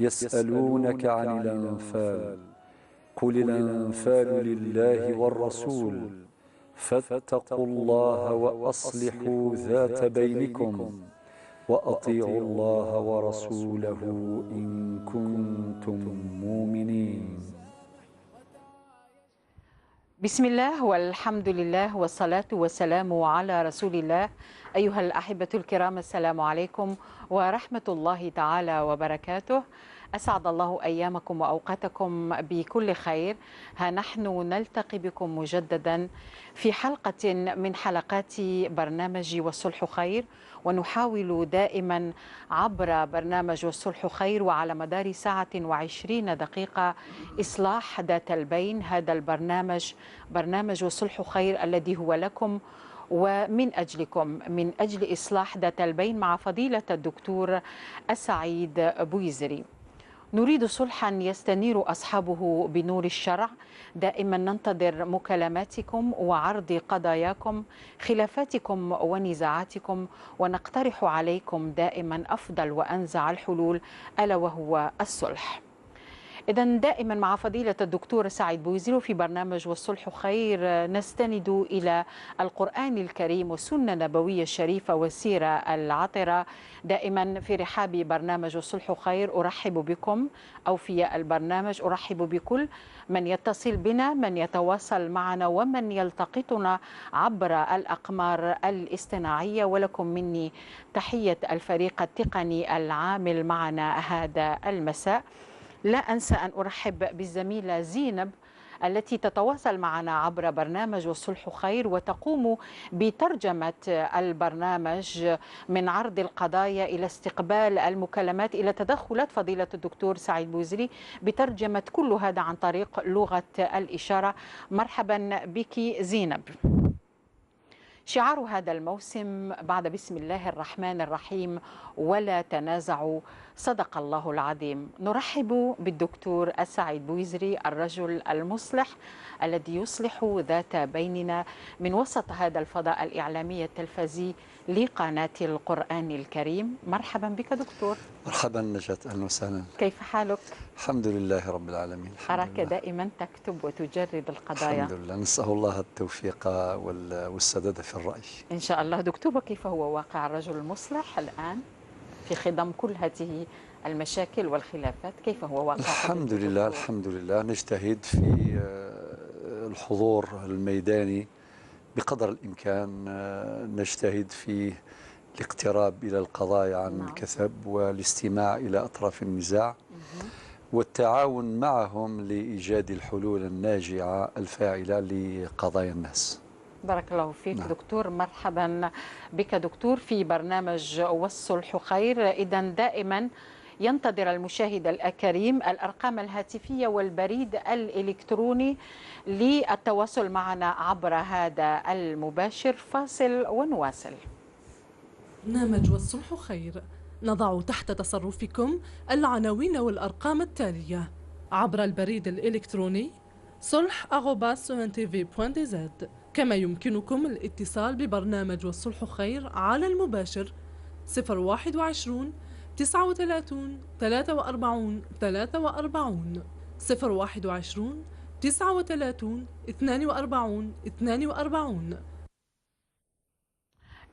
يسألونك عن الأنفال قل الأنفال لله والرسول فاتقوا الله وأصلحوا ذات بينكم وأطيعوا الله ورسوله إن كنتم مؤمنين. بسم الله والحمد لله والصلاة والسلام على رسول الله. أيها الأحبة الكرام، السلام عليكم ورحمة الله تعالى وبركاته. أسعد الله أيامكم وأوقاتكم بكل خير. ها نحن نلتقي بكم مجددا في حلقة من حلقات برنامج والصلح خير، ونحاول دائما عبر برنامج والصلح خير وعلى مدار 1:20 دقيقة إصلاح ذات البين. هذا البرنامج برنامج والصلح خير الذي هو لكم ومن أجلكم، من أجل إصلاح ذات البين مع فضيلة الدكتور السعيد بويزري. نريد صلحا يستنير أصحابه بنور الشرع. دائما ننتظر مكالماتكم وعرض قضاياكم، خلافاتكم ونزاعاتكم، ونقترح عليكم دائما أفضل وأنزع الحلول، ألا وهو الصلح. إذا دائما مع فضيلة الدكتور سعيد بويزري في برنامج والصلح خير نستند إلى القرآن الكريم والسنة النبوية الشريفة والسيرة العطرة. دائما في رحاب برنامج والصلح خير أرحب بكم أوفياء البرنامج، أرحب بكل من يتصل بنا، من يتواصل معنا، ومن يلتقطنا عبر الأقمار الاصطناعية. ولكم مني تحية الفريق التقني العامل معنا هذا المساء. لا أنسى أن أرحب بالزميلة زينب التي تتواصل معنا عبر برنامج والصلح خير وتقوم بترجمة البرنامج من عرض القضايا إلى استقبال المكالمات إلى تدخلات فضيلة الدكتور سعيد بويزري، بترجمة كل هذا عن طريق لغة الإشارة. مرحبا بك زينب. شعار هذا الموسم بعد بسم الله الرحمن الرحيم ولا تنازعوا، صدق الله العظيم. نرحب بالدكتور السعيد بويزري، الرجل المصلح الذي يصلح ذات بيننا من وسط هذا الفضاء الإعلامي التلفزي لقناة القرآن الكريم. مرحبا بك دكتور. مرحبا نجاة، أهلا وسهلا. كيف حالك؟ الحمد لله رب العالمين. أراك دائما تكتب وتجرد القضايا. الحمد لله، نسأل الله التوفيق والسداد في الرأي إن شاء الله. دكتور، وكيف هو واقع الرجل المصلح الآن في خضم كل هذه المشاكل والخلافات؟ كيف هو واقع؟ الحمد لله، الحمد لله، نجتهد في الحضور الميداني بقدر الإمكان، نجتهد في الاقتراب إلى القضايا عن كثب والاستماع إلى أطراف النزاع والتعاون معهم لإيجاد الحلول الناجعة الفاعلة لقضايا الناس. بارك الله فيك. نعم. دكتور، مرحبا بك دكتور في برنامج والصلح خير. إذا دائما ينتظر المشاهد الكريم الأرقام الهاتفية والبريد الإلكتروني للتواصل معنا عبر هذا المباشر. فاصل ونواصل. برنامج والصلح خير نضع تحت تصرفكم العناوين والأرقام التالية عبر البريد الإلكتروني solh@tv.dz. كما يمكنكم الاتصال ببرنامج والصلح خير على المباشر 021 39 43 43 021 39 42 42.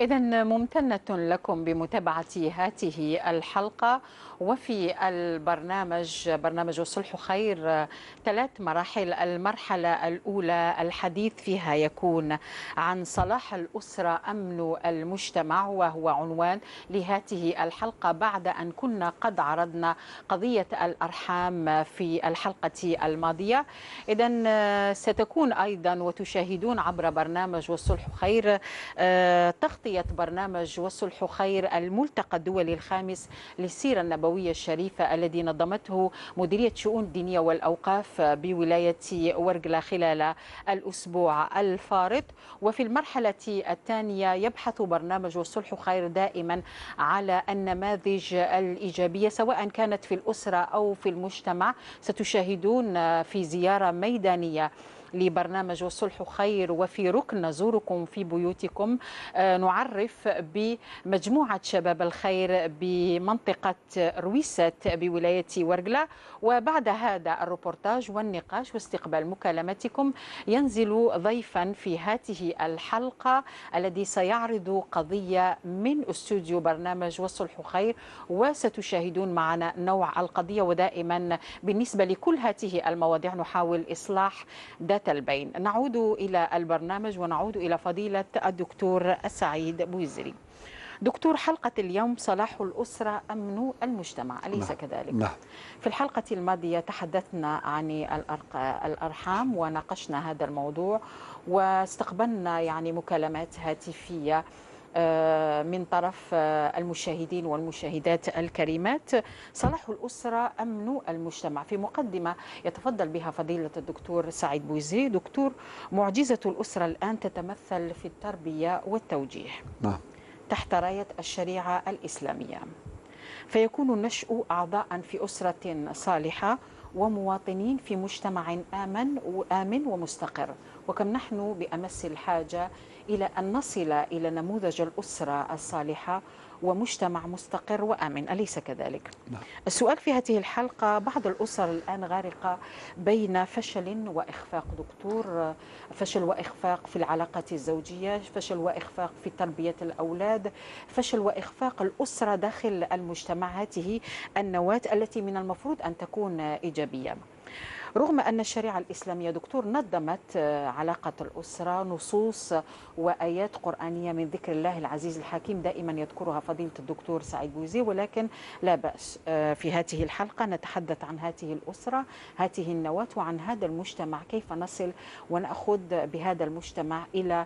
إذن ممتنة لكم بمتابعة هذه الحلقة. وفي البرنامج برنامج الصلح خير 3 مراحل. المرحلة الأولى الحديث فيها يكون عن صلاح الأسرة أمن المجتمع، وهو عنوان لهذه الحلقة بعد أن كنا قد عرضنا قضية الأرحام في الحلقة الماضية. إذن ستكون أيضا وتشاهدون عبر برنامج والصلح خير تغطية برنامج والصلح خير الملتقى الدولي الخامس للسيرة النبوية الشريفة الذي نظمته مديرية شؤون الدينية والأوقاف بولاية ورقلة خلال الأسبوع الفارط. وفي المرحلة الثانية يبحث برنامج والصلح خير دائما على النماذج الإيجابية سواء كانت في الأسرة أو في المجتمع. ستشاهدون في زيارة ميدانية لبرنامج والصلح خير، وفي ركن نزوركم في بيوتكم نعرف بمجموعة شباب الخير بمنطقة رويسات بولاية ورقلة. وبعد هذا الروبورتاج والنقاش واستقبال مكالمتكم ينزل ضيفا في هذه الحلقة الذي سيعرض قضية من استوديو برنامج والصلح خير، وستشاهدون معنا نوع القضية. ودائما بالنسبة لكل هذه المواضيع نحاول إصلاح ذات البين. نعود إلى البرنامج ونعود إلى فضيلة الدكتور السعيد بويزري. دكتور، حلقة اليوم صلاح الأسرة أمن المجتمع، أليس نعم. كذلك؟ نعم. في الحلقة الماضية تحدثنا عن الأرحام وناقشنا هذا الموضوع، واستقبلنا يعني مكالمات هاتفية من طرف المشاهدين والمشاهدات الكريمات. صلاح الأسرة أمن المجتمع في مقدمة يتفضل بها فضيلة الدكتور سعيد بويزري. دكتور، معجزة الأسرة الآن تتمثل في التربية والتوجيه. نعم. تحت راية الشريعة الإسلامية، فيكون النشء أعضاء في أسرة صالحة ومواطنين في مجتمع آمن ومستقر. وكم نحن بأمس الحاجة إلى أن نصل إلى نموذج الأسرة الصالحة ومجتمع مستقر وآمن، أليس كذلك؟ نعم. السؤال في هذه الحلقة، بعض الأسر الآن غارقة بين فشل وإخفاق دكتور، فشل وإخفاق في العلاقات الزوجية، فشل وإخفاق في تربية الأولاد، فشل وإخفاق الأسرة داخل المجتمع، هذه النواة التي من المفروض أن تكون إيجابية. رغم أن الشريعة الإسلامية دكتور نظمت علاقة الأسرة، نصوص وآيات قرآنية من ذكر الله العزيز الحكيم دائما يذكرها فضيلة الدكتور سعيد بويزري، ولكن لا بأس في هذه الحلقة نتحدث عن هذه الأسرة، هذه النواة، وعن هذا المجتمع، كيف نصل ونأخذ بهذا المجتمع إلى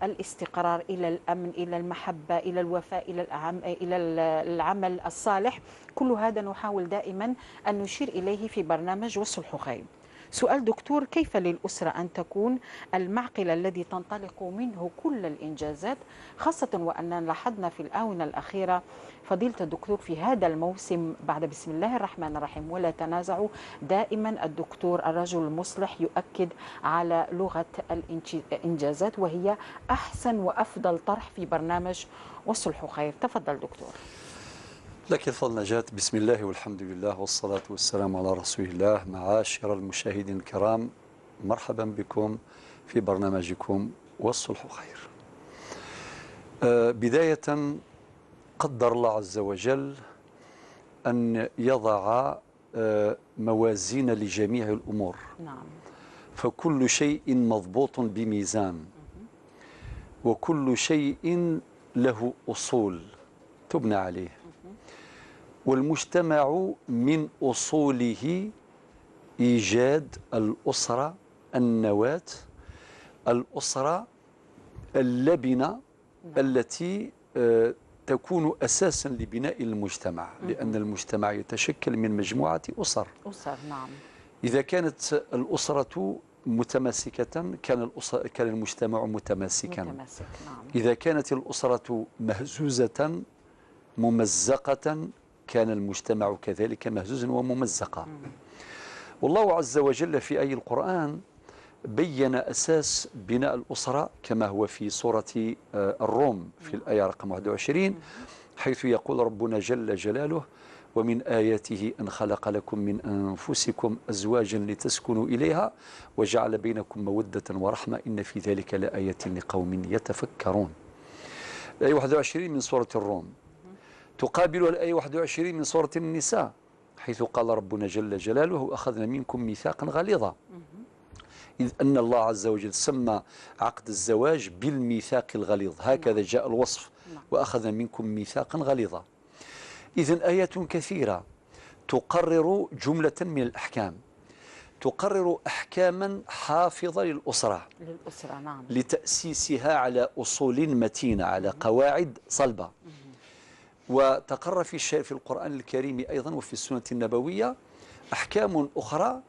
الاستقرار، إلى الأمن، إلى المحبة، إلى الوفاء، إلى العمل الصالح. كل هذا نحاول دائما أن نشير إليه في برنامج والصلح خير. سؤال دكتور، كيف للأسرة أن تكون المعقل الذي تنطلق منه كل الإنجازات، خاصة وأننا لاحظنا في الآونة الأخيرة فضيلة الدكتور في هذا الموسم بعد بسم الله الرحمن الرحيم ولا تنازعوا، دائما الدكتور الرجل المصلح يؤكد على لغة الإنجازات، وهي أحسن وأفضل طرح في برنامج والصلح خير. تفضل دكتور. لك الفضل نجاة. بسم الله والحمد لله والصلاة والسلام على رسول الله. معاشر المشاهدين الكرام، مرحبا بكم في برنامجكم والصلح خير. بداية، قدر الله عز وجل أن يضع موازين لجميع الأمور. نعم. فكل شيء مضبوط بميزان، وكل شيء له أصول تبنى عليه، والمجتمع من أصوله إيجاد الأسرة النواة، الأسرة اللبنة التي تكون أساسا لبناء المجتمع، لأن المجتمع يتشكل من مجموعة أسر. أسر، نعم. إذا كانت الأسرة متماسكة كان المجتمع متماسكا. متماسك، نعم. إذا كانت الأسرة مهزوزة ممزقة كان المجتمع كذلك مهزوزا وممزقا. والله عز وجل في آي القرآن بين أساس بناء الأسرة كما هو في سورة الروم في الآية رقم 21، حيث يقول ربنا جل جلاله: ومن آياته أن خلق لكم من أنفسكم أزواجا لتسكنوا إليها وجعل بينكم مودة ورحمة إن في ذلك لآيات لقوم يتفكرون. الآية 21 من سورة الروم تقابل الآية 21 من سورة النساء، حيث قال ربنا جل جلاله: أخذنا منكم ميثاقا غليظا. إذ أن الله عز وجل سمى عقد الزواج بالميثاق الغليظ، هكذا جاء الوصف، وأخذنا منكم ميثاقا غليظا. إذن آيات كثيرة تقرر جملة من الأحكام، تقرر أحكاما حافظة للأسرة، نعم، لتأسيسها على أصول متينة، على قواعد صلبة. وتقرر في القرآن الكريم أيضا وفي السنة النبوية أحكام أخرى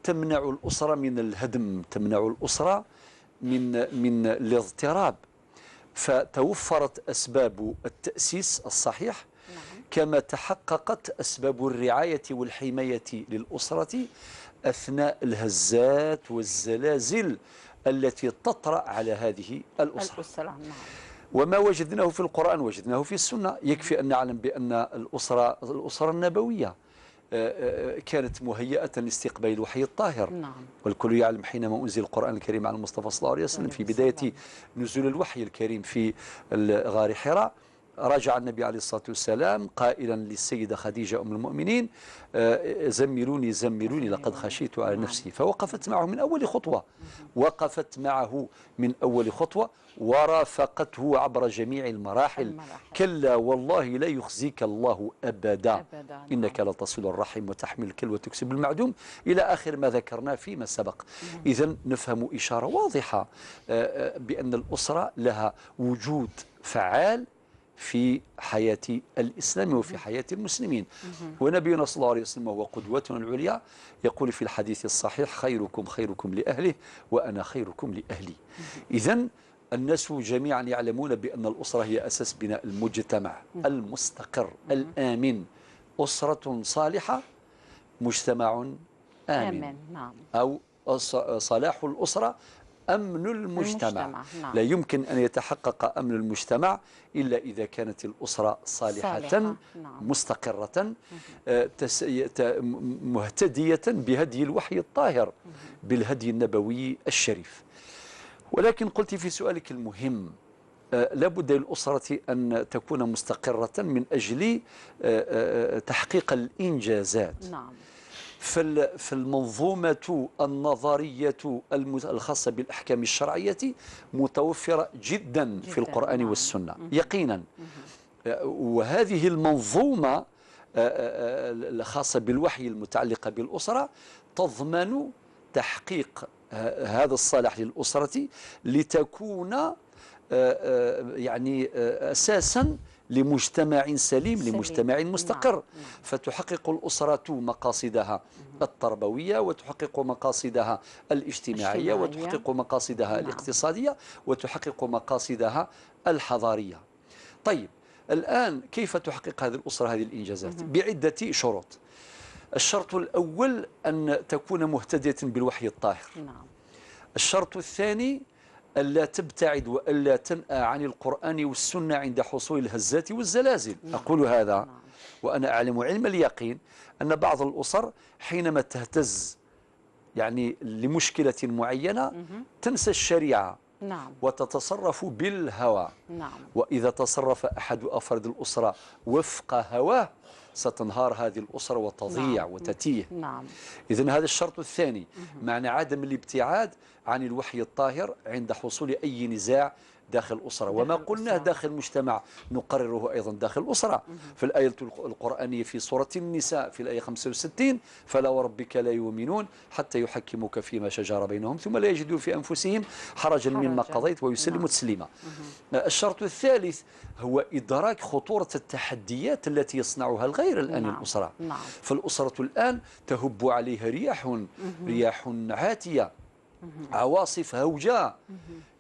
تمنع الأسرة من الهدم، تمنع الأسرة من الاضطراب. فتوفرت أسباب التأسيس الصحيح، كما تحققت أسباب الرعاية والحماية للأسرة أثناء الهزات والزلازل التي تطرأ على هذه الأسرة. نعم. وما وجدناه في القرآن وجدناه في السنة. يكفي أن نعلم بأن الأسرة النبوية كانت مهيئة لاستقبال الوحي الطاهر. نعم. والكل يعلم حينما أنزل القرآن الكريم على المصطفى صلى الله عليه وسلم في بداية نزول الوحي الكريم في غار حراء، رجع النبي عليه الصلاة والسلام قائلا للسيدة خديجة أم المؤمنين: زملوني زملوني لقد خشيت على نفسي. فوقفت معه من أول خطوة، وقفت معه من أول خطوة ورافقته عبر جميع المراحل. كلا والله لا يخزيك الله أبدا، إنك لتصل الرحم وتحمل الكل وتكسب المعدوم، إلى آخر ما ذكرناه فيما سبق. إذا نفهم إشارة واضحة بأن الأسرة لها وجود فعال في حياة الإسلام وفي حياة المسلمين. ونبينا صلى الله عليه وسلم وهو قدوتنا العليا يقول في الحديث الصحيح: خيركم خيركم لأهله وأنا خيركم لأهلي. إذن الناس جميعا يعلمون بأن الأسرة هي أساس بناء المجتمع المستقر الآمن. أسرة صالحة مجتمع آمن. نعم. أو صلاح الأسرة أمن المجتمع. نعم. لا يمكن أن يتحقق أمن المجتمع إلا إذا كانت الأسرة صالحة. نعم. مستقرة، مهتدية بهدي الوحي الطاهر، بالهدي النبوي الشريف. ولكن قلت في سؤالك المهم، لابد للأسرة أن تكون مستقرة من أجل تحقيق الإنجازات. نعم. فالمنظومة النظرية الخاصة بالأحكام الشرعية متوفرة جدا في القرآن نعم. والسنة يقينا. وهذه المنظومة الخاصة بالوحي المتعلقة بالأسرة تضمن تحقيق هذا الصلاح للأسرة لتكون يعني أساسا لمجتمع سليم، لمجتمع مستقر. نعم. فتحقق الأسرة مقاصدها التربوية، وتحقق مقاصدها الاجتماعية، وتحقق مقاصدها نعم. الاقتصادية، وتحقق مقاصدها الحضارية. طيب، الآن كيف تحقق هذه الأسرة هذه الإنجازات؟ بعدة شروط. الشرط الأول أن تكون مهتدية بالوحي الطاهر. نعم. الشرط الثاني ألا تبتعد وألا تنأى عن القرآن والسنة عند حصول الهزات والزلازل. نعم. أقول هذا نعم. وأنا أعلم علم اليقين أن بعض الأسر حينما تهتز يعني لمشكلة معينة تنسى الشريعة. نعم. وتتصرف بالهوى. نعم. وإذا تصرف أحد أفراد الأسرة وفق هواه ستنهار هذه الأسرة وتضيع. نعم. وتتيه. نعم. إذن هذا الشرط الثاني، معنى عدم الابتعاد عن الوحي الطاهر عند حصول أي نزاع داخل الأسرة. وما قلناه داخل المجتمع نقرره أيضا داخل الأسرة. في الآية القرآنية في سورة النساء في الآية 65: فلا وربك لا يؤمنون حتى يحكموك فيما شجر بينهم ثم لا يجدوا في أنفسهم حرجا مما قضيت ويسلموا نعم. تسليما. الشرط الثالث هو إدراك خطورة التحديات التي يصنعها الغير الآن. نعم. الأسرة. نعم. فالأسرة الآن تهب عليها رياح عاتية، عواصف هوجاء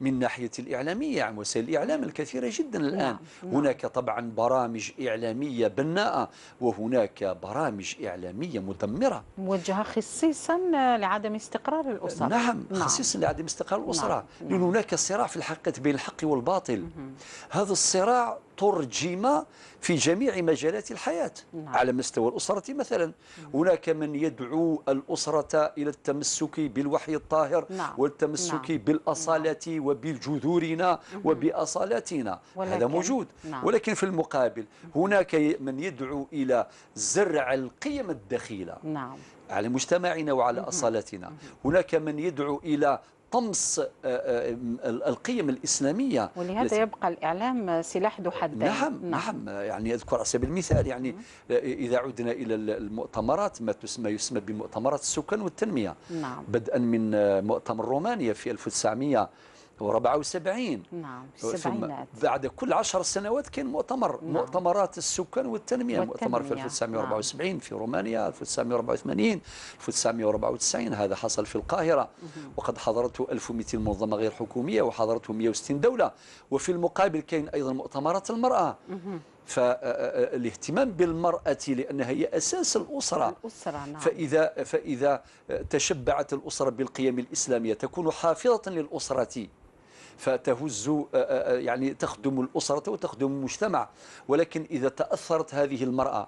من ناحية الإعلامية، يعني وسائل الإعلام الكثيرة جدا الآن. نعم. هناك طبعا برامج إعلامية بناءة وهناك برامج إعلامية مدمرة موجهة خصيصا لعدم استقرار الأسرة. نعم. خصيصا لعدم استقرار الأسرة. نعم. لأن هناك صراع في الحقيقة بين الحق والباطل. هذا الصراع ترجم في جميع مجالات الحياة. نعم. على مستوى الأسرة مثلا هناك من يدعو الأسرة إلى التمسك بالوحي الطاهر. نعم. والتمسك نعم. بالأصالة وبجذورنا وبأصالتنا. هذا موجود. نعم. ولكن في المقابل هناك من يدعو إلى زرع القيم الدخيلة. نعم. على مجتمعنا وعلى أصالتنا. هناك من يدعو إلى طمس القيم الإسلامية. ولهذا يبقى الإعلام سلاح ذو حدين. نعم. نعم. يعني أذكر على سبيل المثال، يعني إذا عدنا إلى المؤتمرات، ما يسمى بمؤتمرات السكان والتنمية. نعم. بدءا من مؤتمر رومانيا في 1974. نعم. في السبعينات. بعد كل 10 سنوات كان مؤتمر. نعم. مؤتمرات السكان والتنمية. مؤتمر في 1974. نعم. في رومانيا 1984، 1994، هذا حصل في القاهرة. وقد حضرته 1200 منظمة غير حكومية وحضرته 160 دولة. وفي المقابل كاين أيضا مؤتمرات المرأة. فالاهتمام بالمرأة لأنها هي أساس الأسرة. نعم. فإذا تشبعت الأسرة بالقيم الإسلامية تكون حافظة للأسرة، فتهز يعني تخدم الأسرة وتخدم المجتمع. ولكن إذا تأثرت هذه المرأة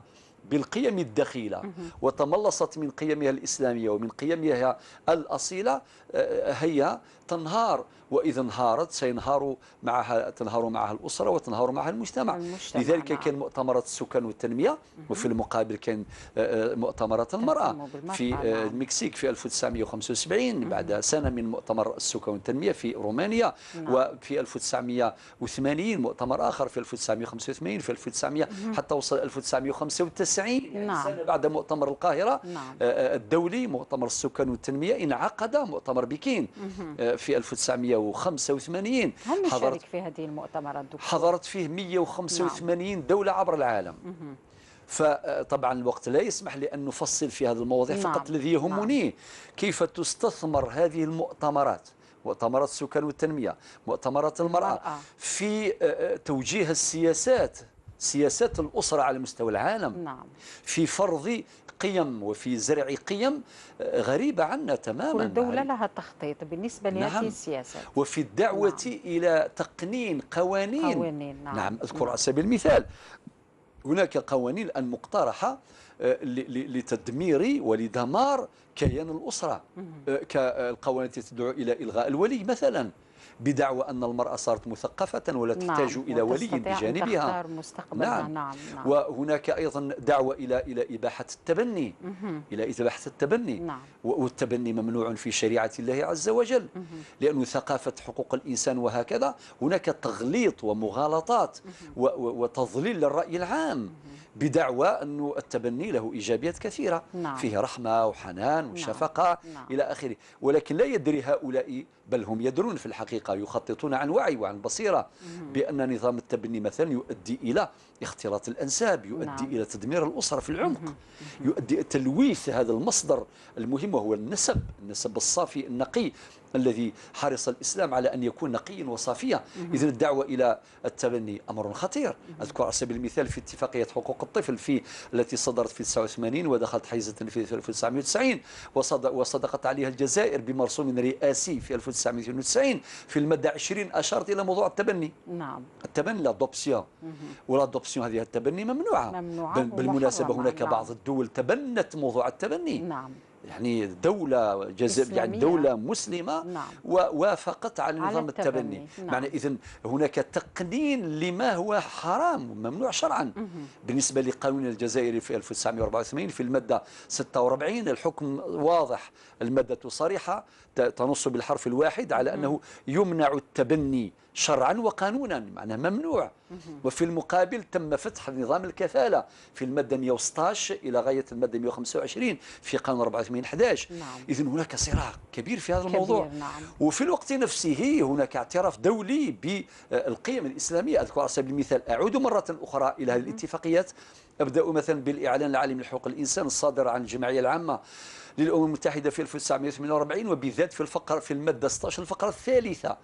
بالقيم الدخيلة وتملصت من قيمها الإسلامية ومن قيمها الأصيلة، هي تنهار، وإذا انهارت سينهار معها، تنهار معها الأسرة وتنهار معها المجتمع. لذلك كان مؤتمرات السكان والتنمية، وفي المقابل كان مؤتمرات المرأة في المكسيك في 1975 بعد سنة من مؤتمر السكان والتنمية في رومانيا، وفي 1980 مؤتمر آخر، في 1985، في 1900 حتى وصل 1995، يعني سنة بعد مؤتمر القاهرة الدولي مؤتمر السكان والتنمية انعقد مؤتمر بكين في 1985. هل نشارك في هذه المؤتمرات دكتور؟ حضرت فيه 185 دولة عبر العالم. فطبعا الوقت لا يسمح لأن نفصل في هذا المواضيع، فقط الذي يهمني كيف تستثمر هذه المؤتمرات، مؤتمرات السكان والتنمية، مؤتمرات المرأة، في توجيه السياسات، سياسات الأسرة على مستوى العالم، في فرض قيم وفي زرع قيم غريبة عنا تماما. كل دولة لها تخطيط بالنسبة لهذه السياسات، وفي الدعوة إلى تقنين قوانين. نعم. أذكر على سبيل المثال هناك قوانين الآن مقترحة لتدمير ولدمار كيان الأسرة، كالقوانين التي تدعو إلى إلغاء الولي مثلا، بدعوى أن المرأة صارت مثقفة ولا تحتاج إلى ولي بجانبها. نعم. وهناك أيضا دعوة إلى إباحة التبني، إلى إباحة التبني. والتبني ممنوع في شريعة الله عز وجل، لأنه ثقافة حقوق الإنسان وهكذا. هناك تغليط ومغالطات وتضليل للرأي العام بدعوى أن التبني له إيجابيات كثيرة، فيه رحمة وحنان وشفقة إلى آخره. ولكن لا يدري هؤلاء، بل هم يدرون في الحقيقة، يخططون عن وعي وعن بصيرة بأن نظام التبني مثلا يؤدي إلى اختلاط الأنساب، يؤدي إلى تدمير الأسرة في العمق، يؤدي إلى تلويث هذا المصدر المهم وهو النسب، النسب الصافي النقي الذي حرص الإسلام على أن يكون نقيا وصافيا. إذن الدعوة إلى التبني أمر خطير. أذكر على سبيل المثال في اتفاقية حقوق الطفل في التي صدرت في 89 ودخلت حيز التنفيذ في 1990 وصدقت عليها الجزائر بمرسوم رئاسي في 1992، في المادة 20 أشارت إلى موضوع التبني. التبني l'adoption، و l'adoption هذه التبني ممنوعة. بالمناسبة هناك بعض الدول تبنت موضوع التبني. يعني دولة يعني دولة مسلمة ووافقت على نظام التبني. معنى إذن هناك تقنين لما هو حرام وممنوع شرعا. بالنسبة لقانون الجزائري في 1984 في المادة 46 الحكم واضح، المادة صريحة تنص بالحرف الواحد على أنه يمنع التبني شرعا وقانونا، معناه ممنوع. وفي المقابل تم فتح نظام الكفالة في المادة 116 إلى غاية المادة 125 في قانون 84/11. إذن هناك صراع كبير في هذا الموضوع. وفي الوقت نفسه هناك اعتراف دولي بالقيم الإسلامية. أذكر على سبيل المثال، أعود مرة أخرى إلى هذه الاتفاقيات، أبدأ مثلا بالإعلان العالمي لحقوق الإنسان الصادر عن الجمعية العامة للأمم المتحدة في 1948، وبالذات في الفقرة في المادة 16 الفقرة الثالثة،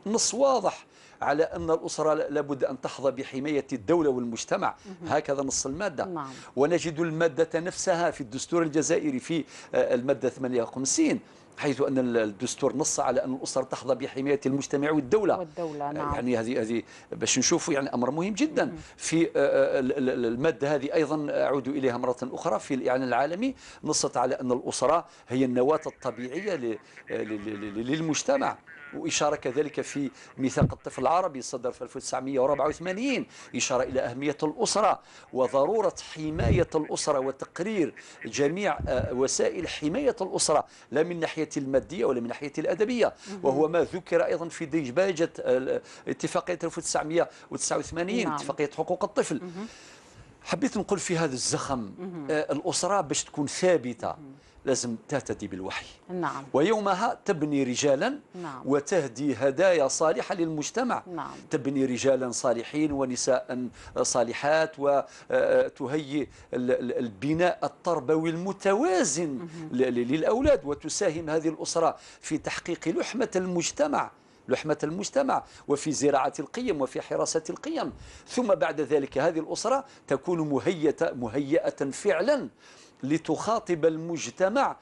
نص واضح على أن الأسرة لابد أن تحظى بحماية الدولة والمجتمع، هكذا نص المادة. ونجد المادة نفسها في الدستور الجزائري في المادة 58، حيث أن الدستور نص على أن الأسرة تحظى بحماية المجتمع والدولة. يعني هذه باش نشوفوا يعني أمر مهم جدا. في المادة هذه أيضا أعود إليها مرة أخرى في الإعلان العالمي، نصت على أن الأسرة هي النواة الطبيعية للمجتمع. وإشارة كذلك في ميثاق الطفل العربي صدر في 1984، إشارة إلى أهمية الأسرة وضرورة حماية الأسرة وتقرير جميع وسائل حماية الأسرة، لا من ناحية المادية ولا من ناحية الأدبية، وهو ما ذكر أيضا في ديباجة اتفاقية 1989، اتفاقية حقوق الطفل. حبيت نقول في هذا الزخم الأسرة باش تكون ثابتة لازم تهتدي بالوحي. ويومها تبني رجالا وتهدي هدايا صالحة للمجتمع. تبني رجالا صالحين ونساء صالحات، وتهيئ البناء التربوي المتوازن للأولاد، وتساهم هذه الأسرة في تحقيق لحمة المجتمع. لحمة المجتمع وفي زراعة القيم وفي حراسة القيم. ثم بعد ذلك هذه الأسرة تكون مهيئة فعلا لتخاطب المجتمع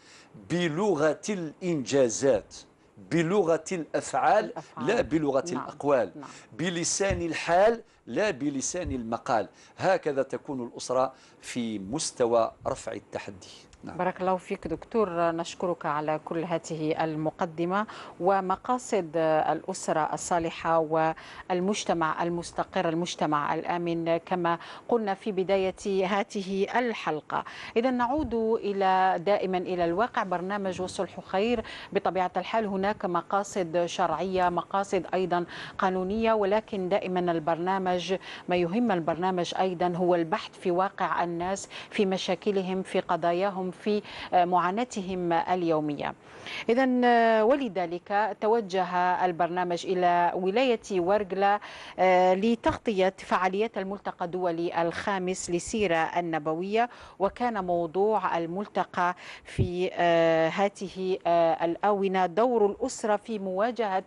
بلغة الإنجازات، بلغة الأفعال، لا بلغة الأقوال، بلسان الحال لا بلسان المقال. هكذا تكون الأسرة في مستوى رفع التحدي. نعم. بارك الله فيك دكتور، نشكرك على كل هذه المقدمة ومقاصد الأسرة الصالحة والمجتمع المستقر، المجتمع الآمن كما قلنا في بداية هذه الحلقة. إذا نعود إلى دائما إلى الواقع. برنامج والصلح خير بطبيعة الحال هناك مقاصد شرعية، مقاصد أيضا قانونية، ولكن دائما البرنامج ما يهم البرنامج أيضا هو البحث في واقع الناس، في مشاكلهم، في قضاياهم، في معاناتهم اليومية. إذا ولذلك توجه البرنامج إلى ولاية ورقلة لتغطية فعاليات الملتقى الدولي الخامس للسيرة النبوية، وكان موضوع الملتقى في هذه الآونة دور الأسرة في مواجهة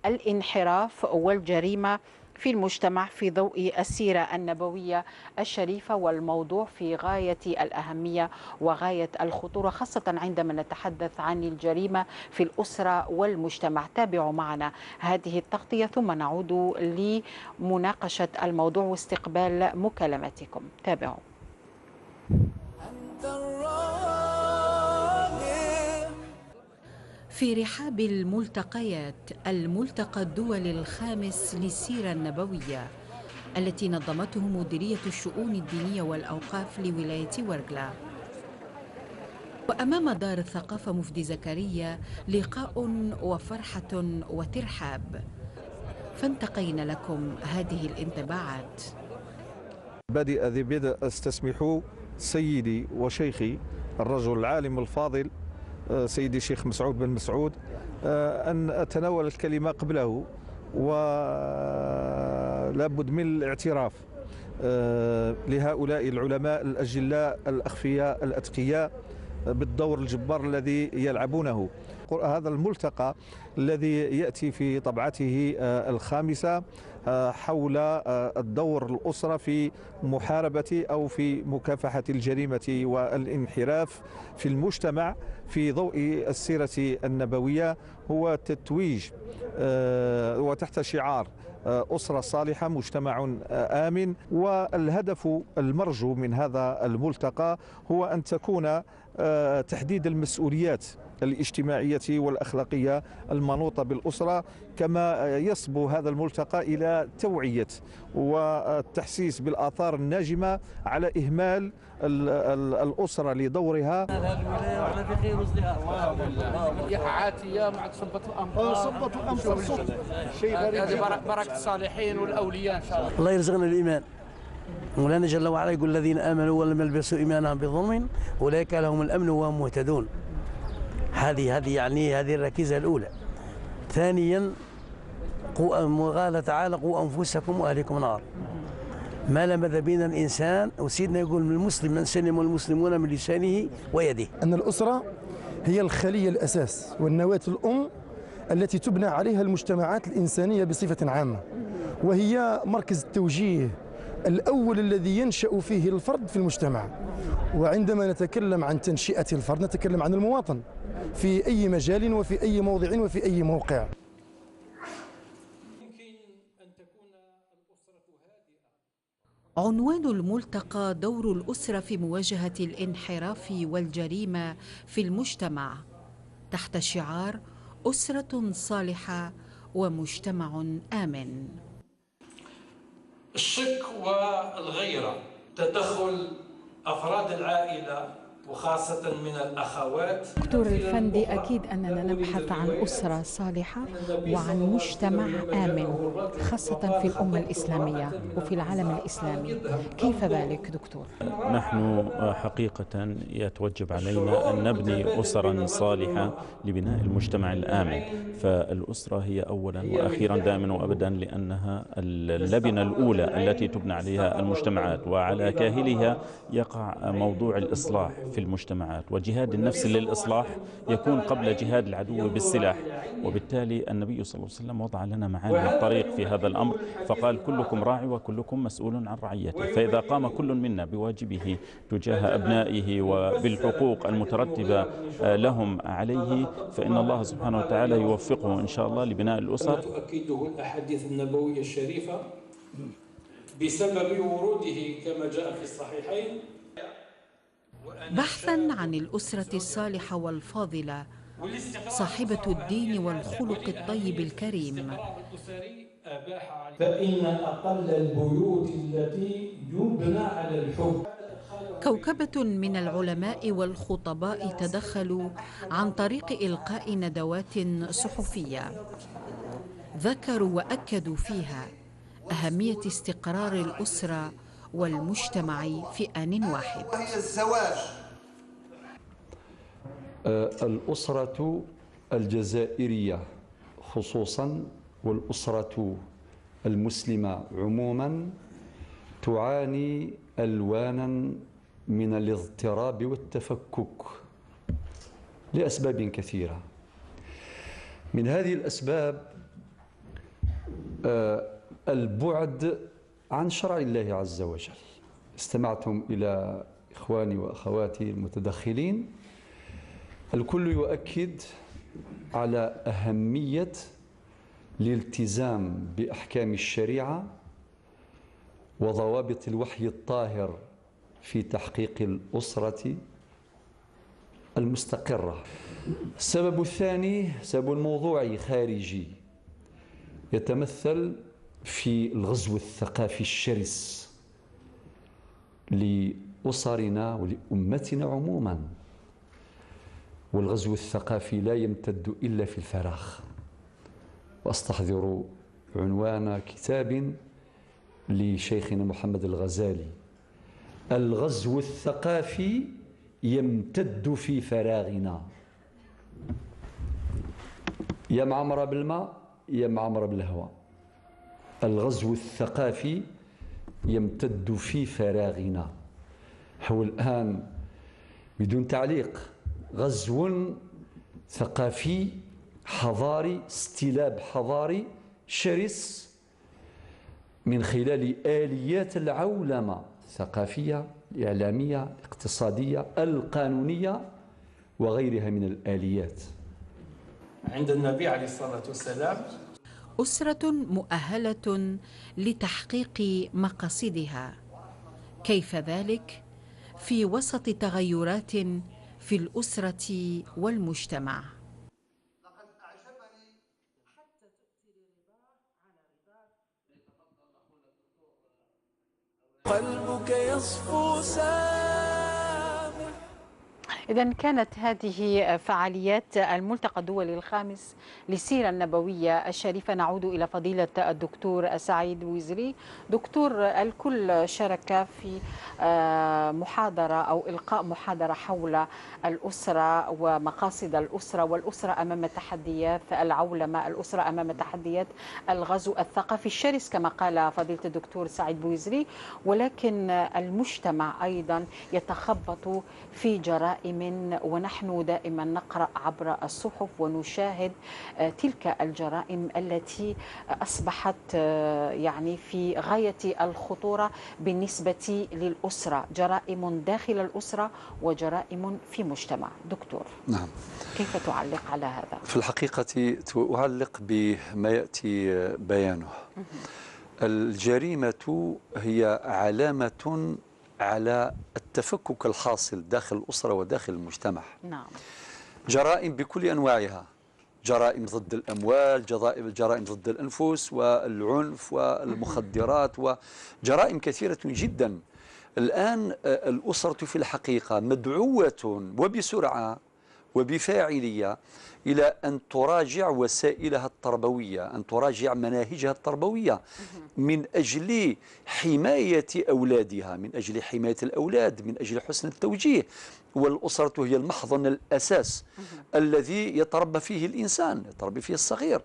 الانحراف والجريمة في المجتمع في ضوء السيرة النبوية الشريفة، والموضوع في غاية الأهمية وغاية الخطورة، خاصة عندما نتحدث عن الجريمة في الأسرة والمجتمع. تابعوا معنا هذه التغطية ثم نعود لمناقشة الموضوع واستقبال مكالماتكم. تابعوا. في رحاب الملتقيات، الملتقى الدولي الخامس للسيرة النبوية التي نظمته مديرية الشؤون الدينية والأوقاف لولاية ورقلة. وأمام دار الثقافة مفدي زكريا لقاء وفرحة وترحاب، فانتقينا لكم هذه الانطباعات. بادئ ذي بدء استسمح سيدي وشيخي الرجل العالم الفاضل سيدي الشيخ مسعود بن مسعود أن أتناول الكلمة قبله، ولا بد من الاعتراف لهؤلاء العلماء الأجلاء الأخفياء الأتقياء بالدور الجبار الذي يلعبونه. هذا الملتقى الذي يأتي في طبعته الخامسة حول الدور الأسرة في محاربة أو في مكافحة الجريمة والانحراف في المجتمع في ضوء السيرة النبوية، هو تتويج وتحت شعار أسرة صالحة مجتمع آمن. والهدف المرجو من هذا الملتقى هو أن تكون تحديد المسؤوليات الاجتماعية والأخلاقية المنوطة بالأسرة، كما يصبو هذا الملتقى إلى توعية والتحسيس بالآثار الناجمة على إهمال الأسرة لدورها. عاتية مع صبة الأمطار، صبة الأمطار شيء غريب، هذه بركة الصالحين والأولياء إن شاء الله. الله يرزقنا الإيمان. مولانا جل وعلا يقول الذين آمنوا ولم يلبسوا إيمانهم بظلم أولئك لهم الأمن وهم مهتدون. هذه يعني هذه الركيزة الأولى. ثانيا قال تعالى قوا أنفسكم وأهلكم نار. ما لمذ بنا الإنسان، وسيدنا يقول من المسلم من سلم المسلمون من لسانه ويده. أن الأسرة هي الخلية الأساس والنواة الأم التي تبنى عليها المجتمعات الإنسانية بصفة عامة، وهي مركز التوجيه الأول الذي ينشأ فيه الفرد في المجتمع. وعندما نتكلم عن تنشئة الفرد نتكلم عن المواطن في أي مجال وفي أي موضع وفي أي موقع. عنوان الملتقى دور الأسرة في مواجهة الانحراف والجريمة في المجتمع، تحت شعار أسرة صالحة ومجتمع آمن. الشك والغيرة، تدخل أفراد العائلة وخاصة من الأخوات. دكتور الفندي، أكيد أننا نبحث عن أسرة صالحة وعن مجتمع آمن، خاصة في الأمة الإسلامية وفي العالم الإسلامي، كيف ذلك دكتور؟ نحن حقيقة يتوجب علينا أن نبني أسرا صالحة لبناء المجتمع الآمن، فالأسرة هي أولا وأخيرا دائما وأبدا، لأنها اللبنة الأولى التي تبنى عليها المجتمعات، وعلى كاهلها يقع موضوع الإصلاح. في المجتمعات، وجهاد النفس للإصلاح يكون قبل جهاد العدو بالسلاح. وبالتالي النبي صلى الله عليه وسلم وضع لنا معالم الطريق في هذا الأمر، فقال كلكم راعي وكلكم مسؤول عن رعيته. فإذا قام كل منا بواجبه تجاه أبنائه وبالحقوق المترتبة لهم عليه، فإن الله سبحانه وتعالى يوفقه إن شاء الله لبناء الأسر. تؤكده الأحاديث النبوية الشريفة بسبب وروده كما جاء في الصحيحين. بحثا عن الأسرة الصالحة والفاضلة صاحبة الدين والخلق الطيب الكريم. فإن أقل البيوت التي يبنى على الحب. كوكبة من العلماء والخطباء تدخلوا عن طريق إلقاء ندوات صحفية ذكروا وأكدوا فيها أهمية استقرار الأسرة والمجتمع في آن واحد. وهي الزواج. الأسرة الجزائرية خصوصا والأسرة المسلمة عموما تعاني ألوانا من الاضطراب والتفكك لأسباب كثيرة. من هذه الأسباب البعد عن شرع الله عز وجل. استمعتم إلى إخواني وأخواتي المتدخلين، الكل يؤكد على أهمية الالتزام بأحكام الشريعة وضوابط الوحي الطاهر في تحقيق الأسرة المستقرة. السبب الثاني سبب موضوعي خارجي يتمثل في الغزو الثقافي الشرس لأسرنا ولأمتنا عموما، والغزو الثقافي لا يمتد إلا في الفراغ. وأستحضر عنوان كتاب لشيخنا محمد الغزالي: الغزو الثقافي يمتد في فراغنا، يا معمرة بالماء يا معمرة بالهواء. الغزو الثقافي يمتد في فراغنا. هو الآن بدون تعليق غزو ثقافي حضاري، استلاب حضاري شرس من خلال آليات العولمة الثقافية، الإعلامية، الاقتصادية، القانونية وغيرها من الآليات. عند النبي عليه الصلاة والسلام أسرة مؤهلة لتحقيق مقاصدها، كيف ذلك في وسط تغيرات في الأسرة والمجتمع؟ قلبك يصفو سامح. إذن كانت هذه فعاليات الملتقى الدولي الخامس للسيرة النبوية الشريفة. نعود إلى فضيلة الدكتور سعيد بويزري. دكتور، الكل شارك في محاضرة أو إلقاء محاضرة حول الأسرة ومقاصد الأسرة، والأسرة أمام تحديات العولمة، الأسرة أمام تحديات الغزو الثقافي الشرس كما قال فضيلة الدكتور سعيد بويزري، ولكن المجتمع أيضا يتخبط في جرائم، ونحن دائما نقرأ عبر الصحف ونشاهد تلك الجرائم التي أصبحت يعني في غاية الخطورة بالنسبة للأسرة، جرائم داخل الأسرة وجرائم في مجتمع. دكتور، نعم، كيف تعلق على هذا؟ في الحقيقة أعلق بما يأتي بيانه. الجريمة هي علامة على التفكك الحاصل داخل الأسرة وداخل المجتمع. نعم. جرائم بكل أنواعها، جرائم ضد الأموال، جرائم ضد الأنفس والعنف والمخدرات وجرائم كثيرة جدا. الآن الأسرة في الحقيقة مدعوة وبسرعة وبفاعلية إلى أن تراجع وسائلها التربوية، أن تراجع مناهجها التربوية من أجل حماية أولادها، من أجل حماية الأولاد، من أجل حسن التوجيه. والأسرة هي المحضن الأساس الذي يتربى فيه الإنسان، يتربى فيه الصغير.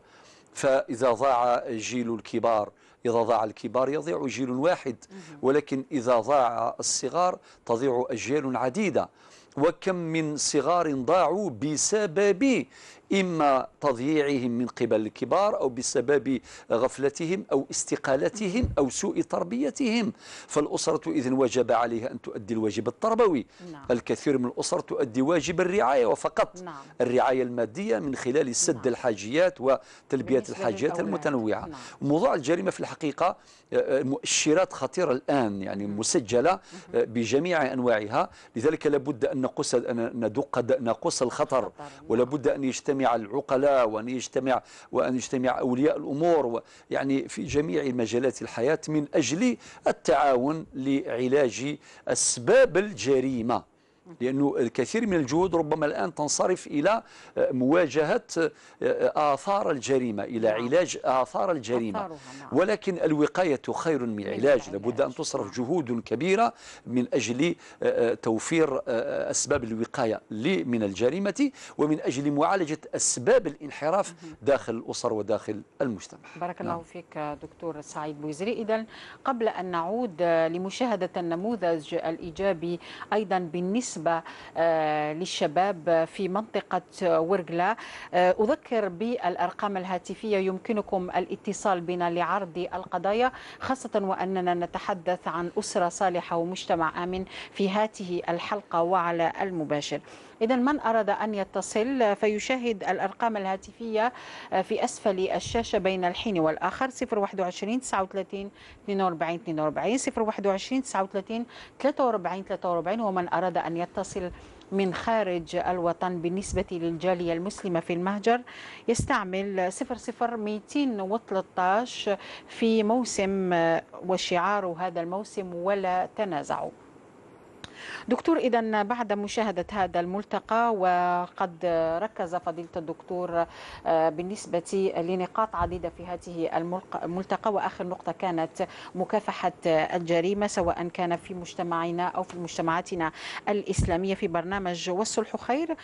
فإذا ضاع جيل الكبار، إذا ضاع الكبار يضيع جيل واحد، ولكن إذا ضاع الصغار تضيع أجيال عديدة. وكم من صغار ضاعوا بسبب إما تضييعهم من قبل الكبار أو بسبب غفلتهم أو استقالتهم أو سوء تربيتهم. فالأسرة إذن وجب عليها أن تؤدي الواجب التربوي. نعم. الكثير من الأسر تؤدي واجب الرعاية وفقط. نعم. الرعاية المادية من خلال سد نعم. الحاجيات وتلبية الحاجيات المتنوعة. نعم. موضوع الجريمة في الحقيقة مؤشرات خطيرة الآن، يعني مسجلة بجميع أنواعها، لذلك لابد أن ندق ناقوس الخطر، ولابد أن يجتمع العقلاء وأن يجتمع أولياء الأمور، يعني في جميع مجالات الحياة من أجل التعاون لعلاج أسباب الجريمة، لأنه الكثير من الجهود ربما الآن تنصرف إلى مواجهة آثار الجريمة، إلى علاج آثار الجريمة، ولكن الوقاية خير من العلاج. لابد أن تصرف جهود كبيرة من أجل توفير أسباب الوقاية من الجريمة، ومن أجل معالجة أسباب الانحراف داخل الأسر وداخل المجتمع. بارك الله فيك دكتور سعيد بويزري. إذن قبل أن نعود لمشاهدة النموذج الإيجابي أيضا بالنسبة للشباب في منطقة ورقلة، أذكر بالأرقام الهاتفية، يمكنكم الاتصال بنا لعرض القضايا، خاصة وأننا نتحدث عن أسرة صالحة ومجتمع آمن في هذه الحلقة وعلى المباشر. إذا من أراد أن يتصل فيشاهد الأرقام الهاتفية في أسفل الشاشة بين الحين والآخر: 021 39 42 42، 021 39 43 43. ومن أراد أن يتصل من خارج الوطن بالنسبة للجالية المسلمة في المهجر يستعمل 00213 في موسم، وشعار هذا الموسم ولا تنازعوا. دكتور، إذا بعد مشاهدة هذا الملتقى، وقد ركز فضيلة الدكتور بالنسبة لنقاط عديدة في هذه الملتقى، وآخر نقطة كانت مكافحة الجريمة سواء كان في مجتمعنا أو في مجتمعاتنا الإسلامية في برنامج والصلح خير.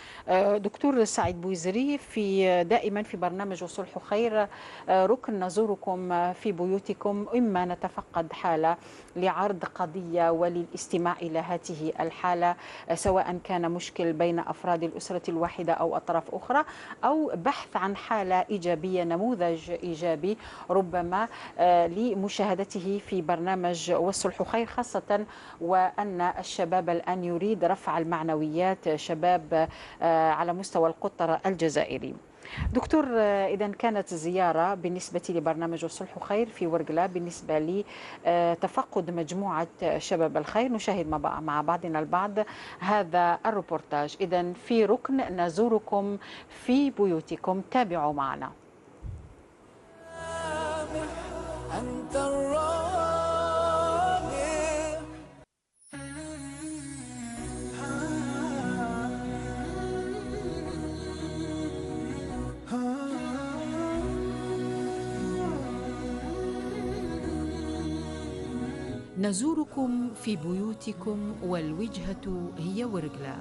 دكتور سعيد بويزري، في دائما في برنامج والصلح خير ركن نزوركم في بيوتكم، إما نتفقد حالة لعرض قضية وللاستماع إلى هذه الحالة، سواء كان مشكل بين أفراد الأسرة الواحدة أو أطراف أخرى، أو بحث عن حالة إيجابية، نموذج إيجابي ربما لمشاهدته في برنامج والصلح خير، خاصة وأن الشباب الآن يريد رفع المعنويات، شباب على مستوى القطر الجزائري. دكتور، إذا كانت زيارة بالنسبة لبرنامج الصلح خير في ورقلة بالنسبة لتفقد مجموعة شباب الخير، نشاهد مع بعضنا البعض هذا الروبورتاج. إذا في ركن نزوركم في بيوتكم، تابعوا معنا. أنت الرابع. نزوركم في بيوتكم والوجهة هي ورقلة.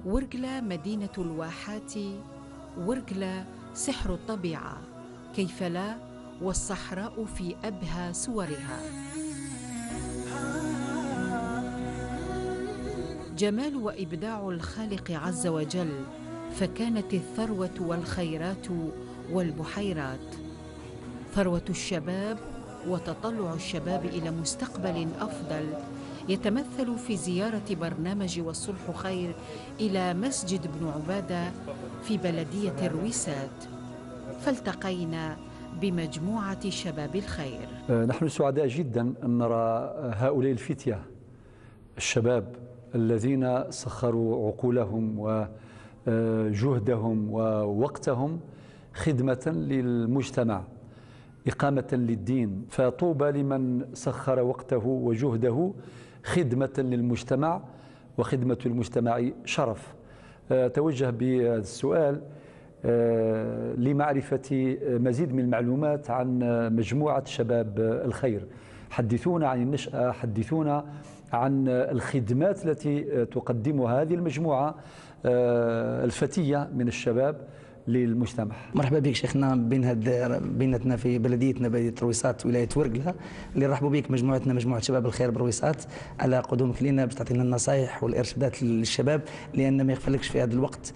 ورقلة مدينة الواحات، ورقلة سحر الطبيعة، كيف لا والصحراء في أبهى صورها. جمال وإبداع الخالق عز وجل، فكانت الثروة والخيرات والبحيرات. ثروة الشباب وتطلع الشباب إلى مستقبل أفضل يتمثل في زيارة برنامج والصلح خير إلى مسجد ابن عبادة في بلدية الرويسات، فالتقينا بمجموعة شباب الخير. نحن سعداء جدا أن نرى هؤلاء الفتية الشباب الذين سخروا عقولهم وجهدهم ووقتهم خدمة للمجتمع، إقامة للدين. فطوبى لمن سخر وقته وجهده خدمة للمجتمع، وخدمة المجتمع شرف. توجه بهذا السؤال لمعرفة مزيد من المعلومات عن مجموعة شباب الخير. حدثونا عن النشأة، حدثونا عن الخدمات التي تقدمها هذه المجموعة الفتية من الشباب للمجتمع. مرحبا بك شيخنا بيناتنا في بلديتنا بلدية رويسات ولاية ورقلة، اللي رحبوا بك مجموعتنا مجموعة شباب الخير برويسات على قدومك لنا باش تعطينا النصائح والإرشادات للشباب، لأن ما يخفلكش في هذا الوقت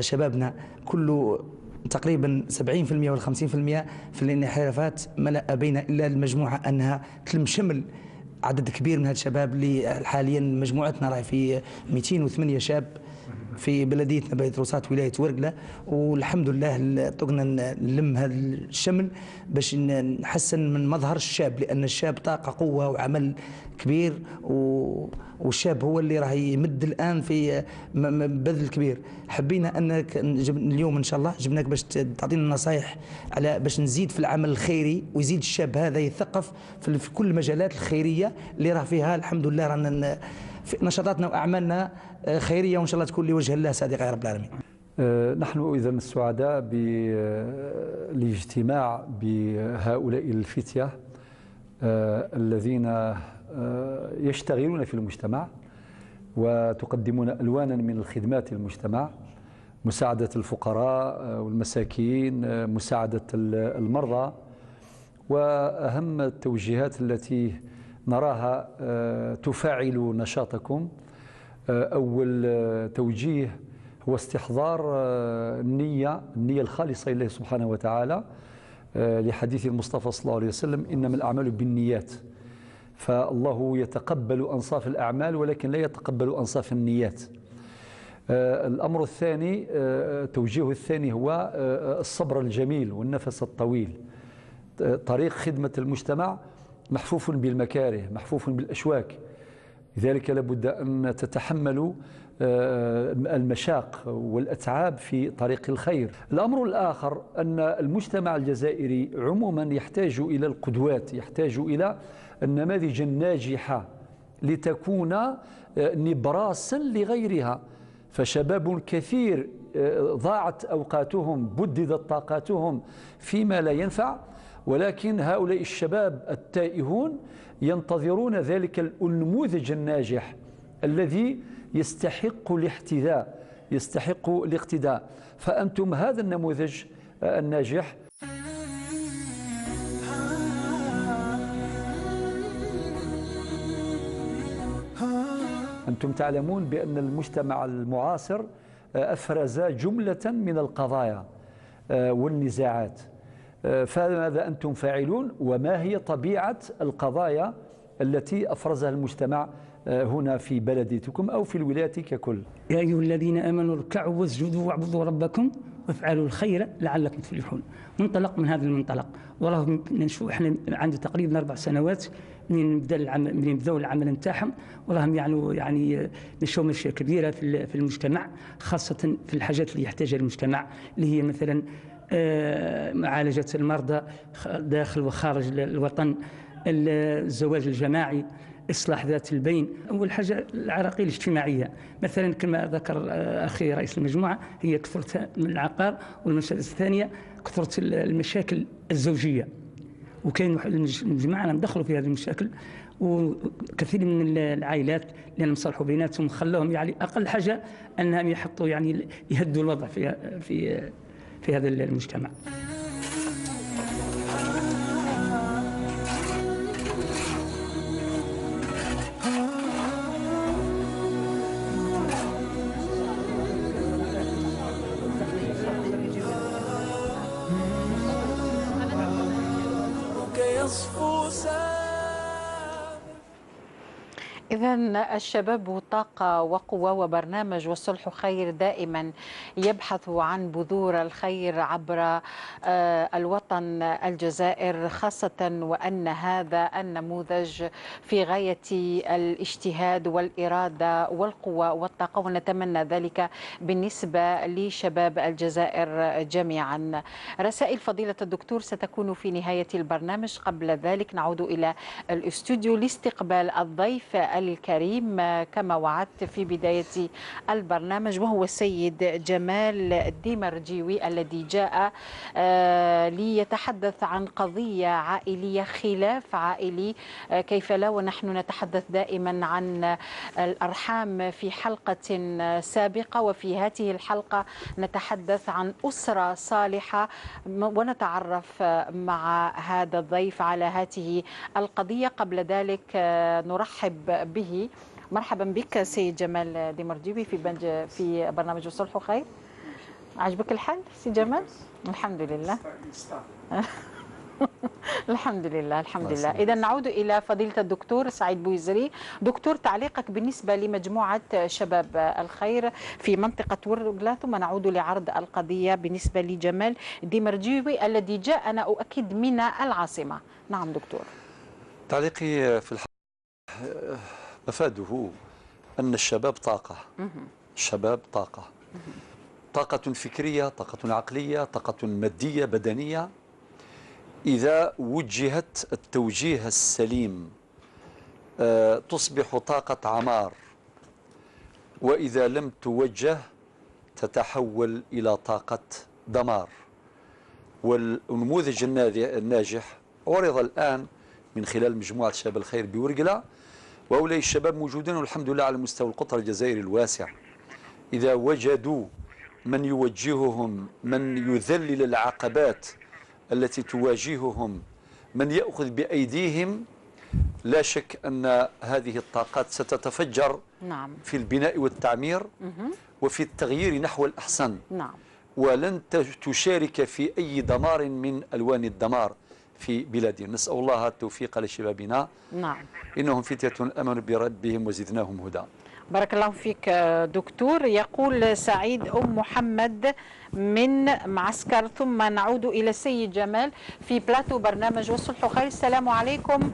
شبابنا كله تقريبا 70% ولا 50% في الانحرافات، ما بين إلا المجموعة أنها تلم شمل عدد كبير من هذا الشباب اللي حاليا مجموعتنا راهي في 208 شاب في بلديتنا بلدية روسات ولاية ورقلة، والحمد لله طقنا نلم هذا الشمل باش نحسن من مظهر الشاب، لأن الشاب طاقة قوة وعمل كبير، والشاب هو اللي راه يمد الآن في بذل كبير. حبينا أنك اليوم إن شاء الله جبناك باش تعطينا نصايح على باش نزيد في العمل الخيري، ويزيد الشاب هذا يثقف في كل المجالات الخيرية اللي راه فيها. الحمد لله رانا في نشاطاتنا وأعمالنا خيرية، وإن شاء الله تكون لوجه الله صادقة يا رب العالمين. نحن إذا السعداء بالاجتماع بهؤلاء الفتية الذين يشتغلون في المجتمع وتقدمون ألوانا من الخدمات للمجتمع، مساعدة الفقراء والمساكين، مساعدة المرضى، وأهم التوجيهات التي نراها تفاعل نشاطكم. أول توجيه هو استحضار النية الخالصة لله سبحانه وتعالى، لحديث المصطفى صلى الله عليه وسلم: إنما الأعمال بالنيات. فالله يتقبل أنصاف الأعمال ولكن لا يتقبل أنصاف النيات. الأمر الثاني، التوجيه الثاني، هو الصبر الجميل والنفس الطويل. طريق خدمة المجتمع محفوف بالمكاره، محفوف بالأشواك، لذلك لابد أن تتحملوا المشاق والأتعاب في طريق الخير. الأمر الآخر أن المجتمع الجزائري عموما يحتاج إلى القدوات، يحتاج إلى النماذج الناجحة لتكون نبراسا لغيرها. فشباب كثير ضاعت أوقاتهم، بددت طاقاتهم فيما لا ينفع، ولكن هؤلاء الشباب التائهون ينتظرون ذلك النموذج الناجح الذي يستحق الاحتذاء، يستحق الاقتداء. فأنتم هذا النموذج الناجح. أنتم تعلمون بأن المجتمع المعاصر أفرز جملة من القضايا والنزاعات، فماذا أنتم فاعلون؟ وما هي طبيعة القضايا التي أفرزها المجتمع هنا في بلدتكم أو في الولاية ككل؟ يا أيها الذين آمنوا اركعوا واسجدوا واعبدوا ربكم وافعلوا الخير لعلكم تفلحون. منطلق من هذا المنطلق، وراه نشوف احنا عنده تقريبا 4 سنوات من بدا العمل، من بداوا العمل نتاعهم، وراهم يعني مشوا مشيه كبيرة في المجتمع، خاصة في الحاجات اللي يحتاجها المجتمع، اللي هي مثلا معالجة المرضى داخل وخارج الوطن، الزواج الجماعي، إصلاح ذات البين. أول حاجة العراقيل الاجتماعية، مثلا كما ذكر أخي رئيس المجموعة، هي كثرة من العقار، والمسألة الثانية كثرة المشاكل الزوجية، وكاين المجموعة ندخلوا في هذه المشاكل، وكثير من العائلات لأنهم صلحوا بيناتهم خلوهم يعني أقل حاجة أنهم يحطوا يعني يهدوا الوضع في في في هذا المجتمع. إذن الشباب طاقة وقوة، وبرنامج والصلح خير دائما يبحث عن بذور الخير عبر الوطن الجزائر، خاصة وأن هذا النموذج في غاية الاجتهاد والإرادة والقوة والطاقة، ونتمنى ذلك بالنسبة لشباب الجزائر جميعا. رسائل فضيلة الدكتور ستكون في نهاية البرنامج، قبل ذلك نعود إلى الاستوديو لاستقبال الضيف الكريم كما وعدت في بداية البرنامج، وهو السيد جمال الديمرجيوي الذي جاء ليتحدث عن قضية عائلية، خلاف عائلي، كيف لا ونحن نتحدث دائما عن الأرحام في حلقة سابقة، وفي هذه الحلقة نتحدث عن أسرة صالحة ونتعرف مع هذا الضيف على هذه القضية. قبل ذلك نرحب به. مرحبا بك سيد جمال ديمرجيوي في برنامج الصلح خير. عجبك الحال سي جمال؟ الحمد لله. الحمد لله، الحمد لله. إذا نعود إلى فضيلة الدكتور سعيد بويزري. دكتور، تعليقك بالنسبة لمجموعة شباب الخير في منطقة ورقلة، ثم نعود لعرض القضية بالنسبة لجمال ديمرجيوي الذي جاء، أنا أؤكد، من العاصمة. نعم دكتور. تعليقي في الحقيقة مفاده أن الشباب طاقة. الشباب طاقة، طاقة فكرية، طاقة عقلية، طاقة مادية بدنية. إذا وجهت التوجيه السليم تصبح طاقة عمار، وإذا لم توجه تتحول إلى طاقة دمار. والنموذج الناجح عرض الآن من خلال مجموعة شباب الخير بورقلة، وأولئك الشباب موجودون والحمد لله على مستوى القطر الجزائري الواسع. إذا وجدوا من يوجههم، من يذلل العقبات التي تواجههم، من يأخذ بأيديهم، لا شك أن هذه الطاقات ستتفجر. نعم. في البناء والتعمير وفي التغيير نحو الأحسن. نعم. ولن تشارك في أي دمار من ألوان الدمار في بلادنا. نسأل الله التوفيق لشبابنا. نعم. إنهم فتية آمنوا بربهم وزدناهم هدى. بارك الله فيك دكتور. يقول سعيد أم محمد من معسكر، ثم نعود إلى السيد جمال في بلاتو برنامج والصلح خير. السلام عليكم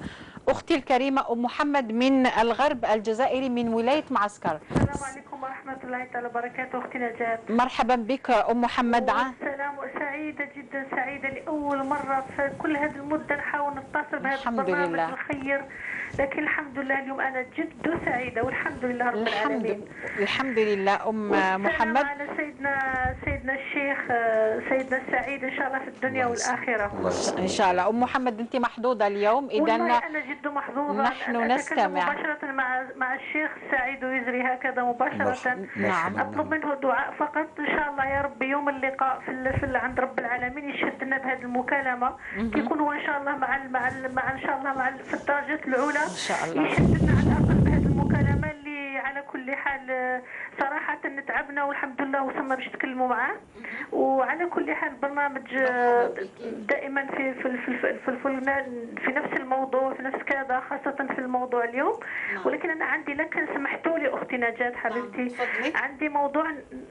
أختي الكريمة أم محمد من الغرب الجزائري من ولاية معسكر. السلام عليكم ورحمة الله تعالى وبركاته أختي نجاة. مرحبا بك أم محمد. السلام، سعيدة جدا، سعيدة لأول مرة في كل هذه المدة نحاول نتصل بهذا البرنامج الخير، لكن الحمد لله اليوم أنا جد سعيدة والحمد لله رب العالمين. الحمد لله أم محمد. على سيدنا الشيخ سيدنا السعيد إن شاء الله في الدنيا والآخرة إن شاء الله. أم محمد أنت محظوظة اليوم. إذا أنا جد محظوظة. نحن نستمع مباشرة مع الشيخ سعيد ويزري هكذا مباشرة. نعم. أطلب منه دعاء فقط إن شاء الله يا رب يوم اللقاء في عند رب العالمين يشهد لنا بهذه المكالمة، كيكون هو إن شاء الله مع مع إن شاء الله مع في الدرجات العلى إن شاء الله، يشهد لنا على الأقل بهذه المكالمة اللي على كل حال صراحة تعبنا والحمد لله وصلنا باش نتكلموا معاه. وعلى كل حال برنامج دائما في في في في, في نفس الموضوع، في نفس كذا، خاصة في الموضوع اليوم. ولكن أنا عندي، لكن سمحتوا لي أختي نجاة حبيبتي، عندي موضوع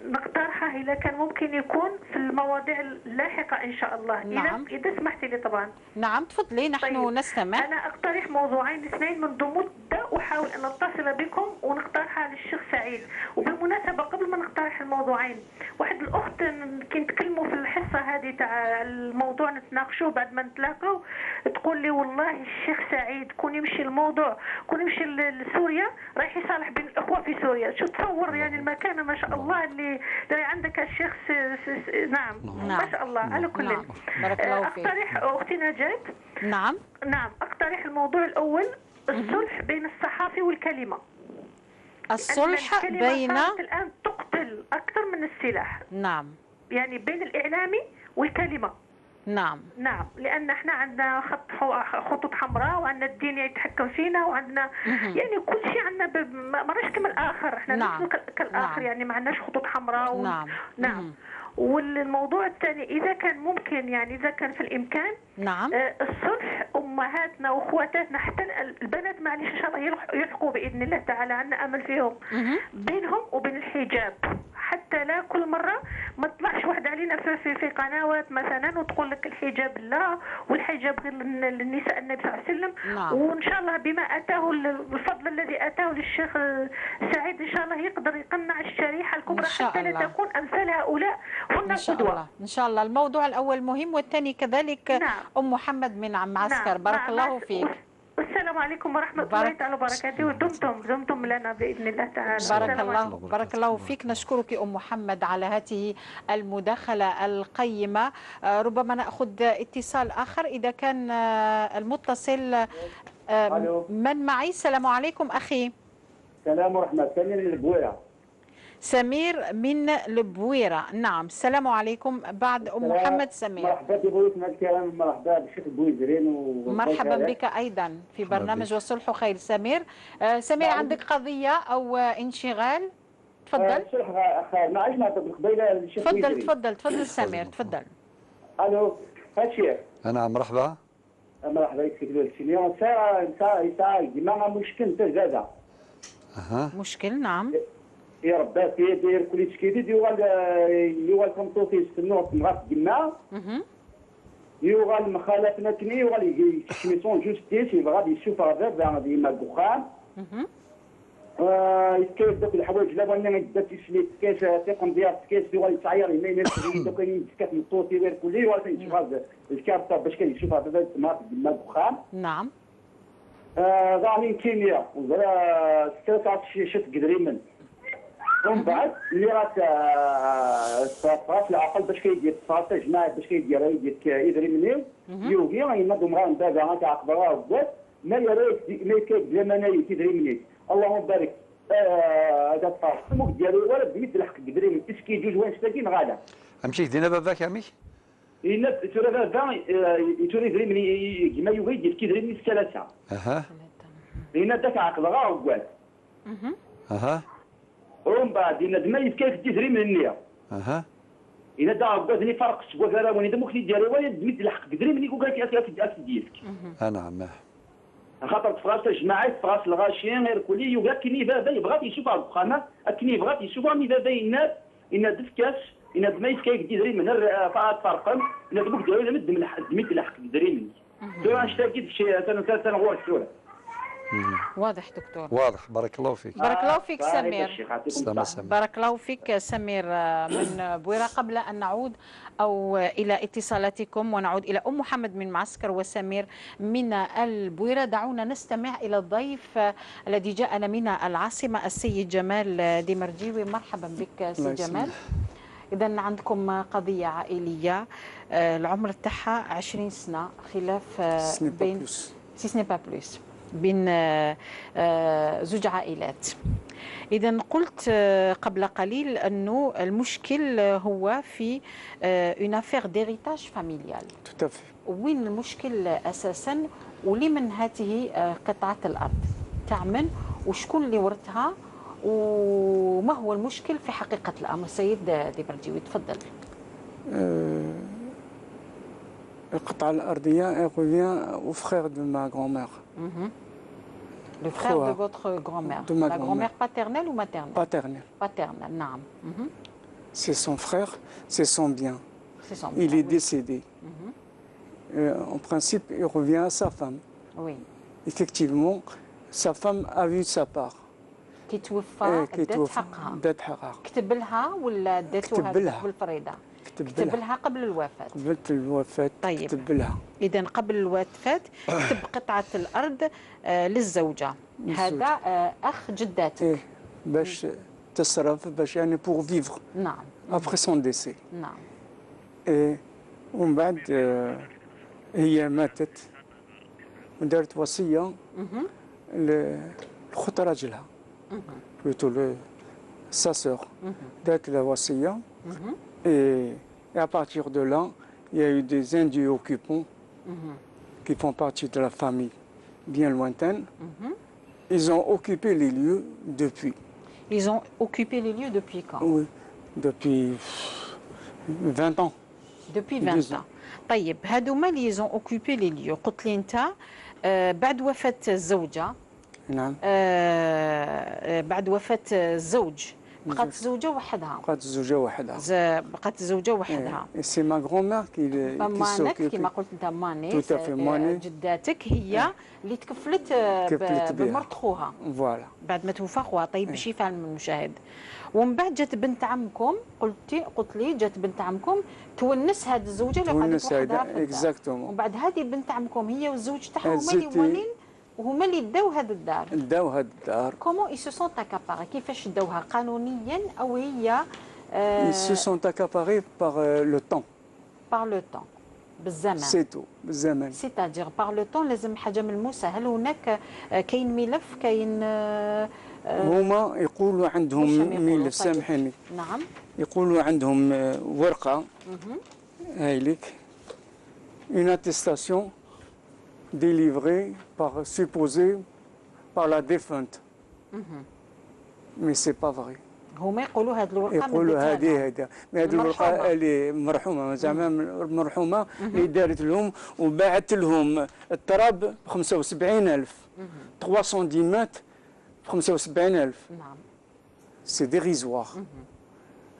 نقترحه إذا كان ممكن يكون في المواضيع اللاحقة إن شاء الله. نعم. إذا سمحتي لي طبعا. نعم تفضلي، نحن طيب. نستمع. أنا أقترح موضوعين اثنين منذ مدة، أحاول أن أتصل بكم ونقترحها للشيخ سعيد. وبالمناسبة قبل ما نقترح الموضوعين، واحد الأخت كي نتكلموا في الحصة هذه تاع الموضوع نتناقشوه بعد ما نتلاقاو، تقول لي والله الشيخ سعيد كون يمشي الموضوع، كون يمشي لسوريا رايح يصالح بين الأخوة في سوريا. شو تصور يعني المكانة ما شاء الله اللي عندك الشيخ. نعم. ما شاء الله. على كل. نعم. بارك الله فيك. أقترح أختي نجاة. نعم. نعم، أقترح الموضوع الأول الصلح بين الصحافي والكلمة. الصلح بين الآن تقتل أكثر من السلاح. نعم. يعني بين الإعلامي والكلمة. نعم. نعم، لأن احنا عندنا خطوط حمراء، وعندنا الدين يتحكم فينا، وعندنا يعني كل شيء عندنا ماناش كما الآخر، احنا نعم. كالآخر. نعم. يعني ما عندناش خطوط حمراء نعم. نعم. والموضوع الثاني إذا كان ممكن، يعني إذا كان في الإمكان. نعم. الصلح أمهاتنا وأخواتنا حتى البنات معليش إن شاء الله يلحقوا بإذن الله تعالى، عندنا أمل فيهم. بينهم وبين الحجاب، حتى لا كل مرة ما تطلعش واحدة علينا في قنوات مثلا وتقول لك الحجاب لا، والحجاب غير للنساء النبي صلى الله عليه وسلم. نعم. وإن شاء الله بما أتاه الفضل الذي أتاه للشيخ سعيد إن شاء الله يقدر يقنع الشريحة الكبرى حتى لا تكون أمثال هؤلاء هن إن شاء القدوة. الله. إن شاء الله. الموضوع الأول مهم والثاني كذلك. نعم. أم محمد من معسكر. نعم. بارك نعم. الله فيك. والسلام عليكم ورحمة الله تعالى وبركاته، ودمتم دمتم لنا باذن الله تعالى. بارك الله، بارك الله فيك. نشكرك ام محمد على هذه المداخلة القيمة. ربما ناخذ اتصال اخر اذا كان المتصل. من معي؟ السلام عليكم اخي. السلام ورحمة، سمير من البويره. سمير من البويره، نعم. السلام عليكم بعد ام محمد. سمير مرحبا بضيوفنا الكرام، مرحبا بالشيخ بويزرين، مرحبا بك ايضا في برنامج والصلح خير. سمير، سمير عندك قضية او انشغال؟ تفضل. الصلح خير، معليش نعطيك القبيلة للشيخ. تفضل تفضل تفضل سمير تفضل. الو هادشي. نعم مرحبا. مرحبا بك سيدي. ساعة ديما مشكل انت زاده. مشكل، نعم. يا ربي داير كل تشكيدي يوغال كنطوطي يستنو تمغات كما يوغال مخالفنا كني يوغال يكشمي son justice يبغى يشوف غدا ديما الدخان يتكيف دوك الحوايج لا بغينا يبدا تيسلي كاس تيقوم ديال كاس يوغال يتعاير يمين دوك يتكات من الطوطي وير كل يوغال يشوف الكارطه باش كيشوف غدا تمغات كما الدخان. نعم. ضاعني كيمياء وزرا ستة شي قدريمن ومن بعد اللي راه في العقل باش كيدير تصاص جماعة باش كيدير يدري منيو يوغي ينظم غير بابا تاع قبره بزاف ما يرى ما يكاد بلا ما يدري مني اللهم بارك. هذا الطاقم ديالو ولا بيد الحق قدري من اسكي جوج وين ساكن غالا امشي دينا باباك عمي إن ترى بابا ترى يدري مني كما يوغي يدير كيدري من الثلاثة. اها إن داك عقل غا وقال. اها ومن بعد إن ما يتكيف تدري من النية. اها إلا دا غادي فرق سوا راه وين دمك ديالي ولا دمت الحق قدري مني كوكا ديالك. نعم. خاطر تفراس الجماعة تفراس الغاشيين غير كلي يوغا كني بابا يبغى يشوف الدخانه كني بغات يشوف مي بابا يناد إن دفكاس إن ما يتكيف تدري من فرقم إن دمك ديالي دمت الحق قدري مني. ترى نشتاكي شي تنغور شوية. واضح دكتور؟ واضح، بارك الله فيك. بارك الله فيك سمير. بارك الله فيك سمير من بويرة. قبل أن نعود أو إلى اتصالاتكم ونعود إلى أم محمد من معسكر وسمير من البويرة، دعونا نستمع إلى الضيف الذي جاءنا من العاصمة السيد جمال ديمرجيوي. مرحبا بك سيد جمال. إذا عندكم قضية عائلية العمر تاعها 20 سنة، خلاف بين si ce n'est pas plus بين زوج عائلات. إذا قلت قبل قليل أنه المشكل هو في une affaire d'héritage familial. Tout à fait. وين المشكل أساسا ولمن هذه قطعة الأرض؟ تاع من وشكون اللي ورثها وما هو المشكل في حقيقة الأمر؟ سيد ديبرجيوي تفضل. القطعة الأرضية revient au frère de ma grand-mère. Le frère de votre grand-mère. De ma La grand-mère paternelle ou maternelle? Paternelle. Paternelle, نعم. C'est son frère, c'est son bien. C'est son bien. Il est décédé. En principe, il revient à sa femme. Oui. Effectivement, sa femme a vu sa part. كي توفى دات حقها. دات حقها. كتب لها ولا داتوها بالفريضة؟ كتب لها قبل الوفاة. قبل الوفاة. طيب. كتب لها. إذا قبل الوفاة كتب قطعة الأرض للزوجة. هذا أخ جداتك. إيه باش تصرف باش يعني pour vivre. نعم. Après son décès. نعم. إيه ومن بعد هي ماتت ودارت وصية لخت راجلها. Plutôt sa sœur. دارت لها وصية. Et à partir de là, il y a eu des indus occupants qui font partie de la famille bien lointaine. Ils ont occupé les lieux depuis. Ils ont occupé les lieux depuis quand? Oui, depuis 20 ans. Depuis 20 ans. طيب هادوما اللي ils ont occupé les lieux، قلت لي أنت بعد وفاة الزوجة. نعم. بعد وفاة الزوج بقات الزوجة وحدها. بقات الزوجة وحدها. بقات الزوجة وحدها. c'est ma grand-mère qui مانك كما قلت انت ماني. tout à fait ماني. جداتك هي اللي تكفلت بمرت خوها. voilà. بعد ما توفى خوها. طيب باش يفهم المشاهد. ومن بعد جات بنت عمكم، قلت لي جات بنت عمكم تونس هذه الزوجة اللي قعدت وحدها. exactement. ومن بعد هذه بنت عمكم هي والزوج تاعها هما اللي موالين وهما اللي داو هذا الدار. داو هذا الدار. Comment ils se sont accaparés؟ كيفاش داوها، قانونيا او هي؟ Ils se sont accaparés par le temps. Par le temps، بالزمن. C'est tout، بالزمن. C'est-à-dire par le temps، لازم حاجة ملموسه. هل هناك كاين ملف، كاين هما يقولوا عندهم ملف. سامحيني. نعم. يقولوا عندهم ورقه، هاي لك، une attestation délivrée par supposée par la défunte. Mais c'est pas vrai. هما يقولوا هذه الورقه. يقولوا هذه هذا، mais هذه الورقة اللي مرحومه، زعما المرحومة اللي دارت لهم وباعت لهم التراب ب 75000، 310 متر ب 75000. C'est dérisoire.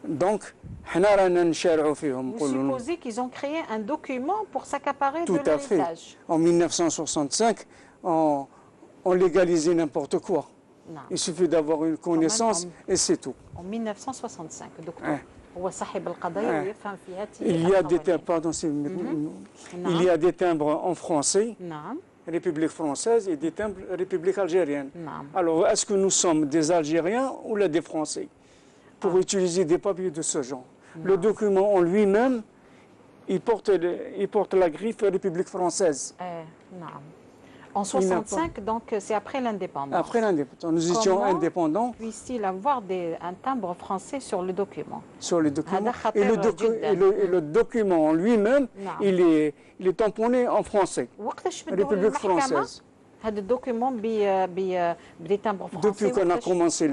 Donc حنا رانا نشارعوا فيهم. نقولوا supposé qu'ils ont créé un document pour s'accaparer de Tout à fait. l'héritage. En 1965, on légalisait n'importe quoi. Il suffit d'avoir une connaissance et c'est tout. En 1965، دكتور هو صاحب القضايا ويفهم في هذه. Il y a des timbres, pardon, il y a des timbres en français. République française et des timbres République algérienne. Alors, est-ce que nous sommes des Algériens ولا des Français pour utiliser des papiers de ce genre؟ Le document en lui-même, il porte la griffe République française. نعم. En 65, donc c'est après l'indépendance. Après l'indépendance. Nous étions Comment indépendants. Puisse-t-il avoir un timbre français sur le document؟ Sur le document. هذا خطير جدا. Et le document en lui-même, il est tamponné en français. وقتاش بدوا République المحكمة française. هذا ال document ب des timbres français؟ Depuis qu'on a commencé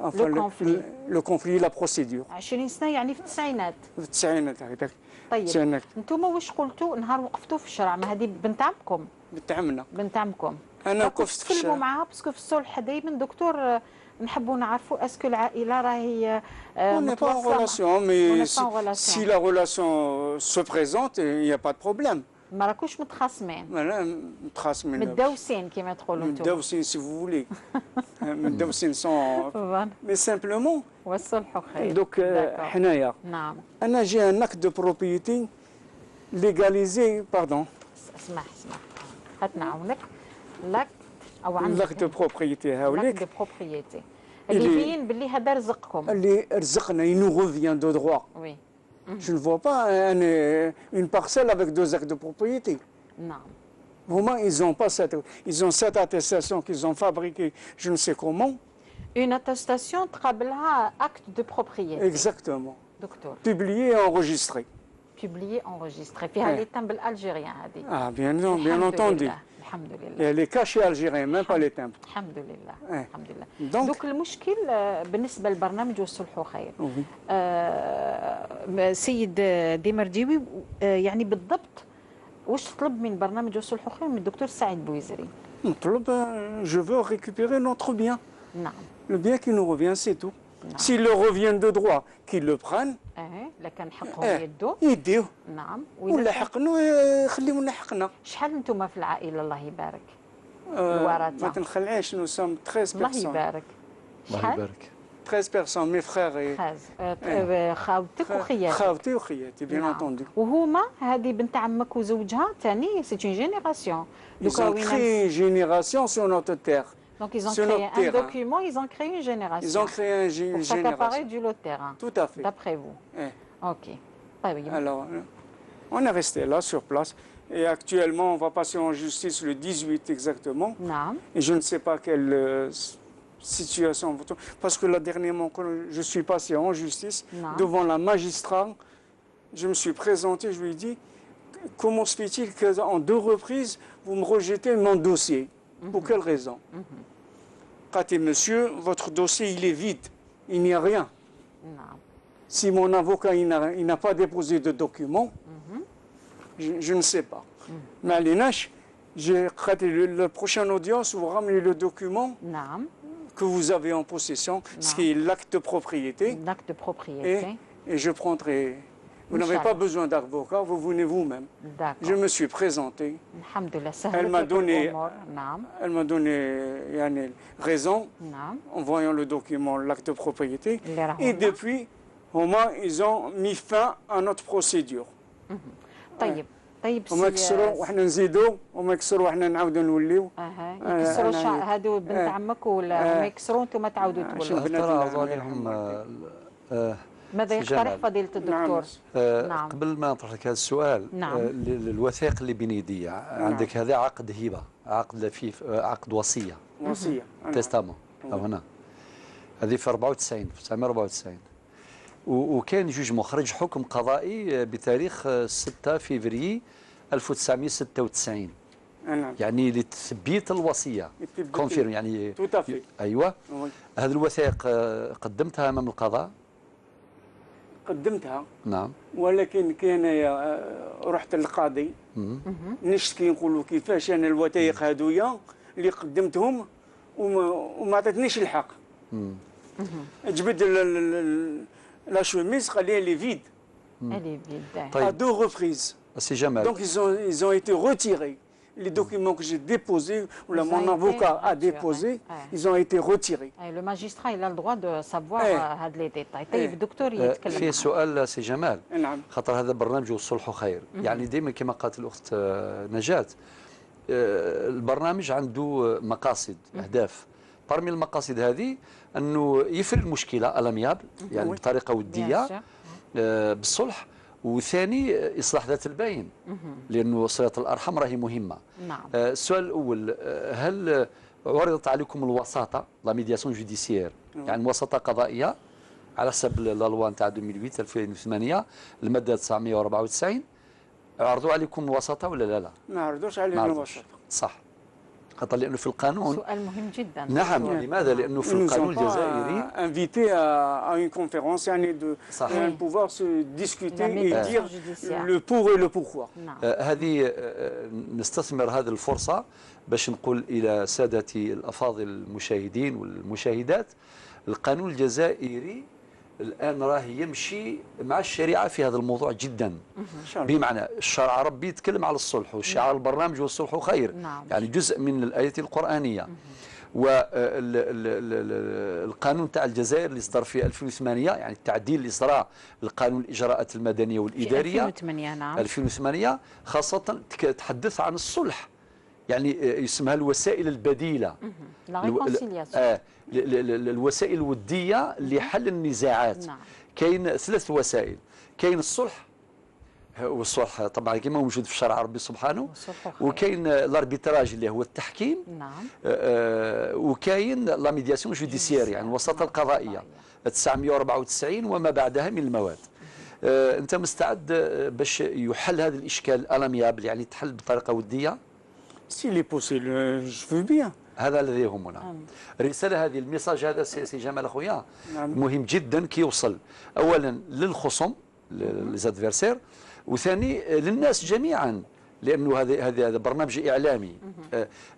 enfin, Le conflit. Le conflit, la procédure. 20 سنة، يعني في التسعينات. في التسعينات هكذاك. طيب. التسعينات. انتم واش قلتوا نهار وقفتوا في الشرع؟ ما هذه بنت عمكم. بنت عمنا. بنت عمكم. انا راكم وقفت في تتكلموا الشارع. معاها؟ parce que في الصلح دائما دكتور نحبوا نعرفوا est-ce que العائلة راهي On n'est pas en متواصلة relation, On mais n'est pas en relation. si la relation se présente, il n'y a pas de problème. ما راكوش متخاصمين؟ Voilà, متخاصمين. متداوسين كما تقولوا انتم. متداوسين si vous voulez. متداوسين sans. Mais simplement, والصلح خير. donc حنايا انا j'ai un acte de propriété légalisé, pardon. اسمح اسمح، هات نعاونك. L'acte او عندك L'acte de propriété هاوليك. L'acte de propriété اللي يبين باللي هذا رزقكم. اللي رزقنا، il nous revient de droit. Je ne vois pas une parcelle avec deux actes de propriété. هما ils ont pas cette, ils ont cette attestation qu'ils ont fabriquée, je ne sais comment. Une attestation تقابلها acte de propriété. Exactement. دكتور. Publié et enregistré. Publié, enregistré، فيها les timbres algériens هذه. Ah, bien, bien entendu. الحمد لله. Et les cachets algériens, même pas les timbres. الحمد لله. الحمد لله. Donc donc المشكل بالنسبة للبرنامج والصلح خير. Oui. سيد ديمرجيوي، يعني بالضبط واش تطلب من برنامج والصلح خير من الدكتور سعيد بويزري؟ نطلب je veux récupérer notre bien. Le bien qui nous revient, c'est tout. S'il leur revient de droit, qu'ils le prennent. اه، لكن حقهم يدو. يديوه. ولا حقنا خليونا حقنا. شحال انتم في العائله، الله يبارك؟ الورثه. ما تنخلعيش، nous sommes 13 الله personnes. يبارك. الله شحال؟ يبارك. 13 personnes, mes frères et 13، خاوتك وخياتك. خاوتي وخياتي، bien entendu. وهما هذه بنت عمك وزوجها ثاني، c'est une génération. Ils ont créé une génération sur notre terre. Donc ils ont Sur créé notre un terrain. document, ils ont créé une génération. Ils ont créé une Pour s'accaparer génération. du lot de terrain. Tout à fait. D'après vous. Eh. Ok. طيب. Alors, on est resté là sur place. Et actuellement, on va passer en justice le 18 exactement. Et je ne sais pas quelle situation on va trouver. Parce que là, dernièrement, quand je suis passé en justice, devant la magistrat, je me suis présenté, je lui ai dit: comment se fait-il qu'en deux reprises, vous me rejetez mon dossier؟ Pour quelle raison؟ قالت لي: monsieur, votre dossier, il est vide. Il n'y a rien. Si mon avocat il n'a pas déposé de documents, je ne sais pas. ما عليناش، j'ai قالت لي la prochaine audience, vous ramenez le document que vous avez en possession, ce qui est l'acte de propriété. L'acte de propriété. Et je prendrai. Vous n'avez pas besoin d'avocat, vous venez vous-même. Je me suis présenté. الحمد لله. Elle m'a donné, elle m'a donné يعني, raison en voyant le document, l'acte de propriété. Et depuis, au moins, ils ont mis fin à notre procédure. طيب. طيب وما يكسروا وحنا نزيدوا، وما يكسروا وحنا نعاودوا نوليو. يكسروا هادو بنت عمك ولا ما يكسروا انتم تعاودوا تولوا. عليهم. ماذا يقترح فضيلة الدكتور؟ نعم. قبل ما نطرح لك هذا السؤال، نعم. الوثائق اللي بين يدي عندك هذا عقد هبة، عقد لفيف، عقد وصية، وصية testament أو هنا، هذه في 94 1994، وكان جوج مخرج حكم قضائي بتاريخ 6 فبراير 1996. نعم. يعني لتثبيت الوصية، confirme يعني. ايوه. هذه الوثائق قدمتها امام القضاء؟ قدمتها، نعم، ولكن كان رحت للقاضي نشتكي نقول له كيفاش انا الوثائق هذويا اللي قدمتهم وما عطيتنيش الحق. جبد la chemise قال لي elle est vide. Elle est vide. À deux reprises. سي جمال. Donc ils ont été retirés. Les documents que j'ai déposés, ou là, mon avocat a déposé, ils ont été retirés. Le magistrat, il a le droit de savoir هاد les détails. طيب الدكتور يتكلم. في سؤال سي جمال. نعم. خاطر هذا برنامج والصلح خير، يعني دائما كما قالت الأخت نجاة، البرنامج عنده مقاصد، أهداف. parmi المقاصد هذه أنه يفري المشكلة à l'amiable، يعني بطريقة ودية بالصلح، وثاني إصلاح ذات البين، لأنه صلة الأرحام راهي مهمة. نعم. السؤال الأول، هل عرضت عليكم الوساطة، la médiation judiciaire، يعني وساطة قضائية على حسب la loi نتاع 2008 2008 المادة 994، عرضوا عليكم الوساطة ولا لا؟ لا، ما عرضوش علينا الوساطة. صح، خاطر لأنه في القانون. سؤال مهم جدا. نعم. لماذا؟ لأنه في القانون الجزائري invité à une conférence يعني de pouvoir se discuter et dire le pour et le pourquoi. هذه نستثمر هذه الفرصة باش نقول إلى سادتي الأفاضل المشاهدين والمشاهدات، القانون الجزائري الآن راه يمشي مع الشريعة في هذا الموضوع جدا. بمعنى الشرع ربي يتكلم على الصلح، وشعار البرنامج والصلح خير. نعم. يعني جزء من الآية القرآنية. والقانون تاع الجزائر اللي صدر في 2008، يعني التعديل اللي صدر القانون الإجراءات المدنية والإدارية 2008. نعم. 2008 خاصة تحدث عن الصلح، يعني يسمها الوسائل البديلة، الوسائل الودية لحل النزاعات. نعم. كاين ثلاث وسائل، كاين الصلح، والصلح طبعا كما موجود في الشرع ربي سبحانه، وكاين l'arbitrage اللي هو التحكيم. نعم. وكاين la médiation judiciaire، يعني الوساطة القضائية 994 وما بعدها من المواد. انت مستعد باش يحل هذا الاشكال à l'amiable، يعني تحل بطريقة وديه؟ s'il est possible, je veux bien. هذا الذي يهمنا. الرسالة هذه، ال message هذا سي جمال اخويا، نعم. مهم جدا كي يوصل اولا للخصم les adversaires، وثاني للناس جميعا، لانه هذا برنامج اعلامي.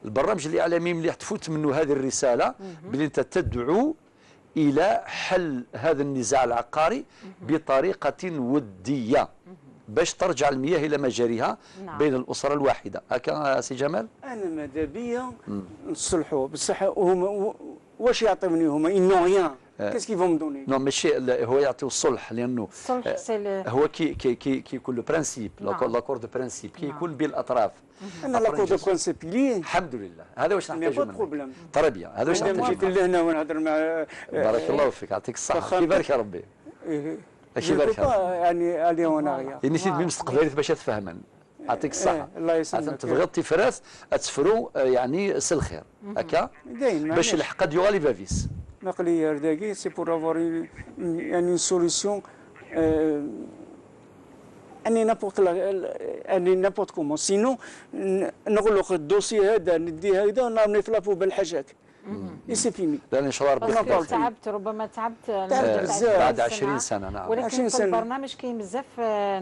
البرنامج الاعلامي مليح تفوت منه هذه الرسالة بلي انت تدعو الى حل هذا النزاع العقاري بطريقة وديه باش ترجع المياه الى مجاريها. نعم. بين الاسرة الواحدة. هكا سي جمال؟ انا ماذا بيا نصلحوا، بصح هما واش يعطيوني هما؟ ils n'ont rien. Qu'est-ce qu'ils vont me donner؟ Non، ماشي هو يعطيو الصلح، لانه الصلح c'est هو كي يكون le principe، l'accord de principe كي يكون بين الاطراف. انا l'accord de principe لي الحمد لله، هذا واش نحتاجو. problème تربيه، هذا واش نحتاجو. جيت لهنا ونهضر مع بارك الله فيك، يعطيك الصحة، يبارك يا ربي. ماشي بالك يعني aller en arrière. يعني سيد بمستقبلية باش تفهمن. يعطيك الصحة. الله يسلمك. تبغي تفراس تفرو يعني سي الخير هكا باش الحق ديالي بافيس. نقلي رداكي c'est pour avoir يعني solution يعني n'importe يعني n'importe comment، sinon نغلق ال dossier هذا نديه هكذا ونرمي في la poubelle حاجاك. c'est fini. لا ان شاء الله ربي. تعبت، ربما تعبت بعد 20 سنة. نعم. ولكن في البرنامج كاين بزاف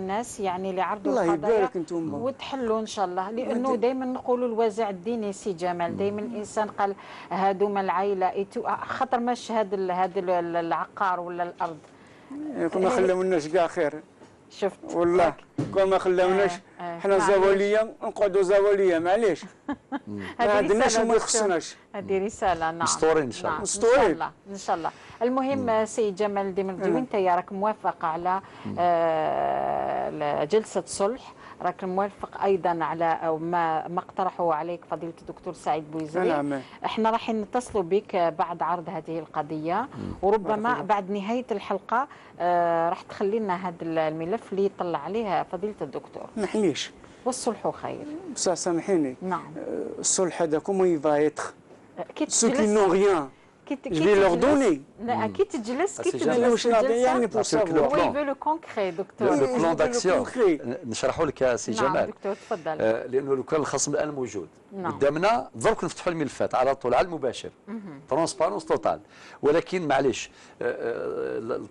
ناس يعني اللي عرضوا الله يبارك انتم وتحلوا ان شاء الله، لانه دائما نقولوا الوازع الديني سي جمال، دائما الانسان قال هادوما العائلة خاطر ماش هذا العقار ولا الارض. كون ما خلاوناش كاع خير. شفت والله كون ما خلاوناش حنا زواليه نقعدوا زواليه، معليش. ما عندناش وما يخصناش. هذه رسالة. نعم. مستورين ان شاء الله. مستورين ان شاء الله، ان شاء الله. المهم سيد جمال ديمردي، انت راك موافق على جلسه صلح راك موافق ايضا على أو ما اقترحه عليك فضيلة الدكتور سعيد بويزري. نعم. احنا راح نتصلوا بك بعد عرض هذه القضية، وربما بعد نهاية الحلقة راح تخلي لنا هذا الملف اللي يطلع عليه فضيلة الدكتور. معليش. والصلح خير. بصح سامحيني. نعم. الصلح هذا comment il va être؟ Ceux qui n'ont rien, je vais leur donner. لا كي تجلس كي تجلس يعني pour savoir. هو il veut le concret دكتور. le plan d'action نشرحوا لك سي جمال. نعم دكتور تفضل. لانه لو كان الخصم الان موجود قدامنا درك نفتحوا الملفات على طول على المباشر، transparence totale. ولكن معليش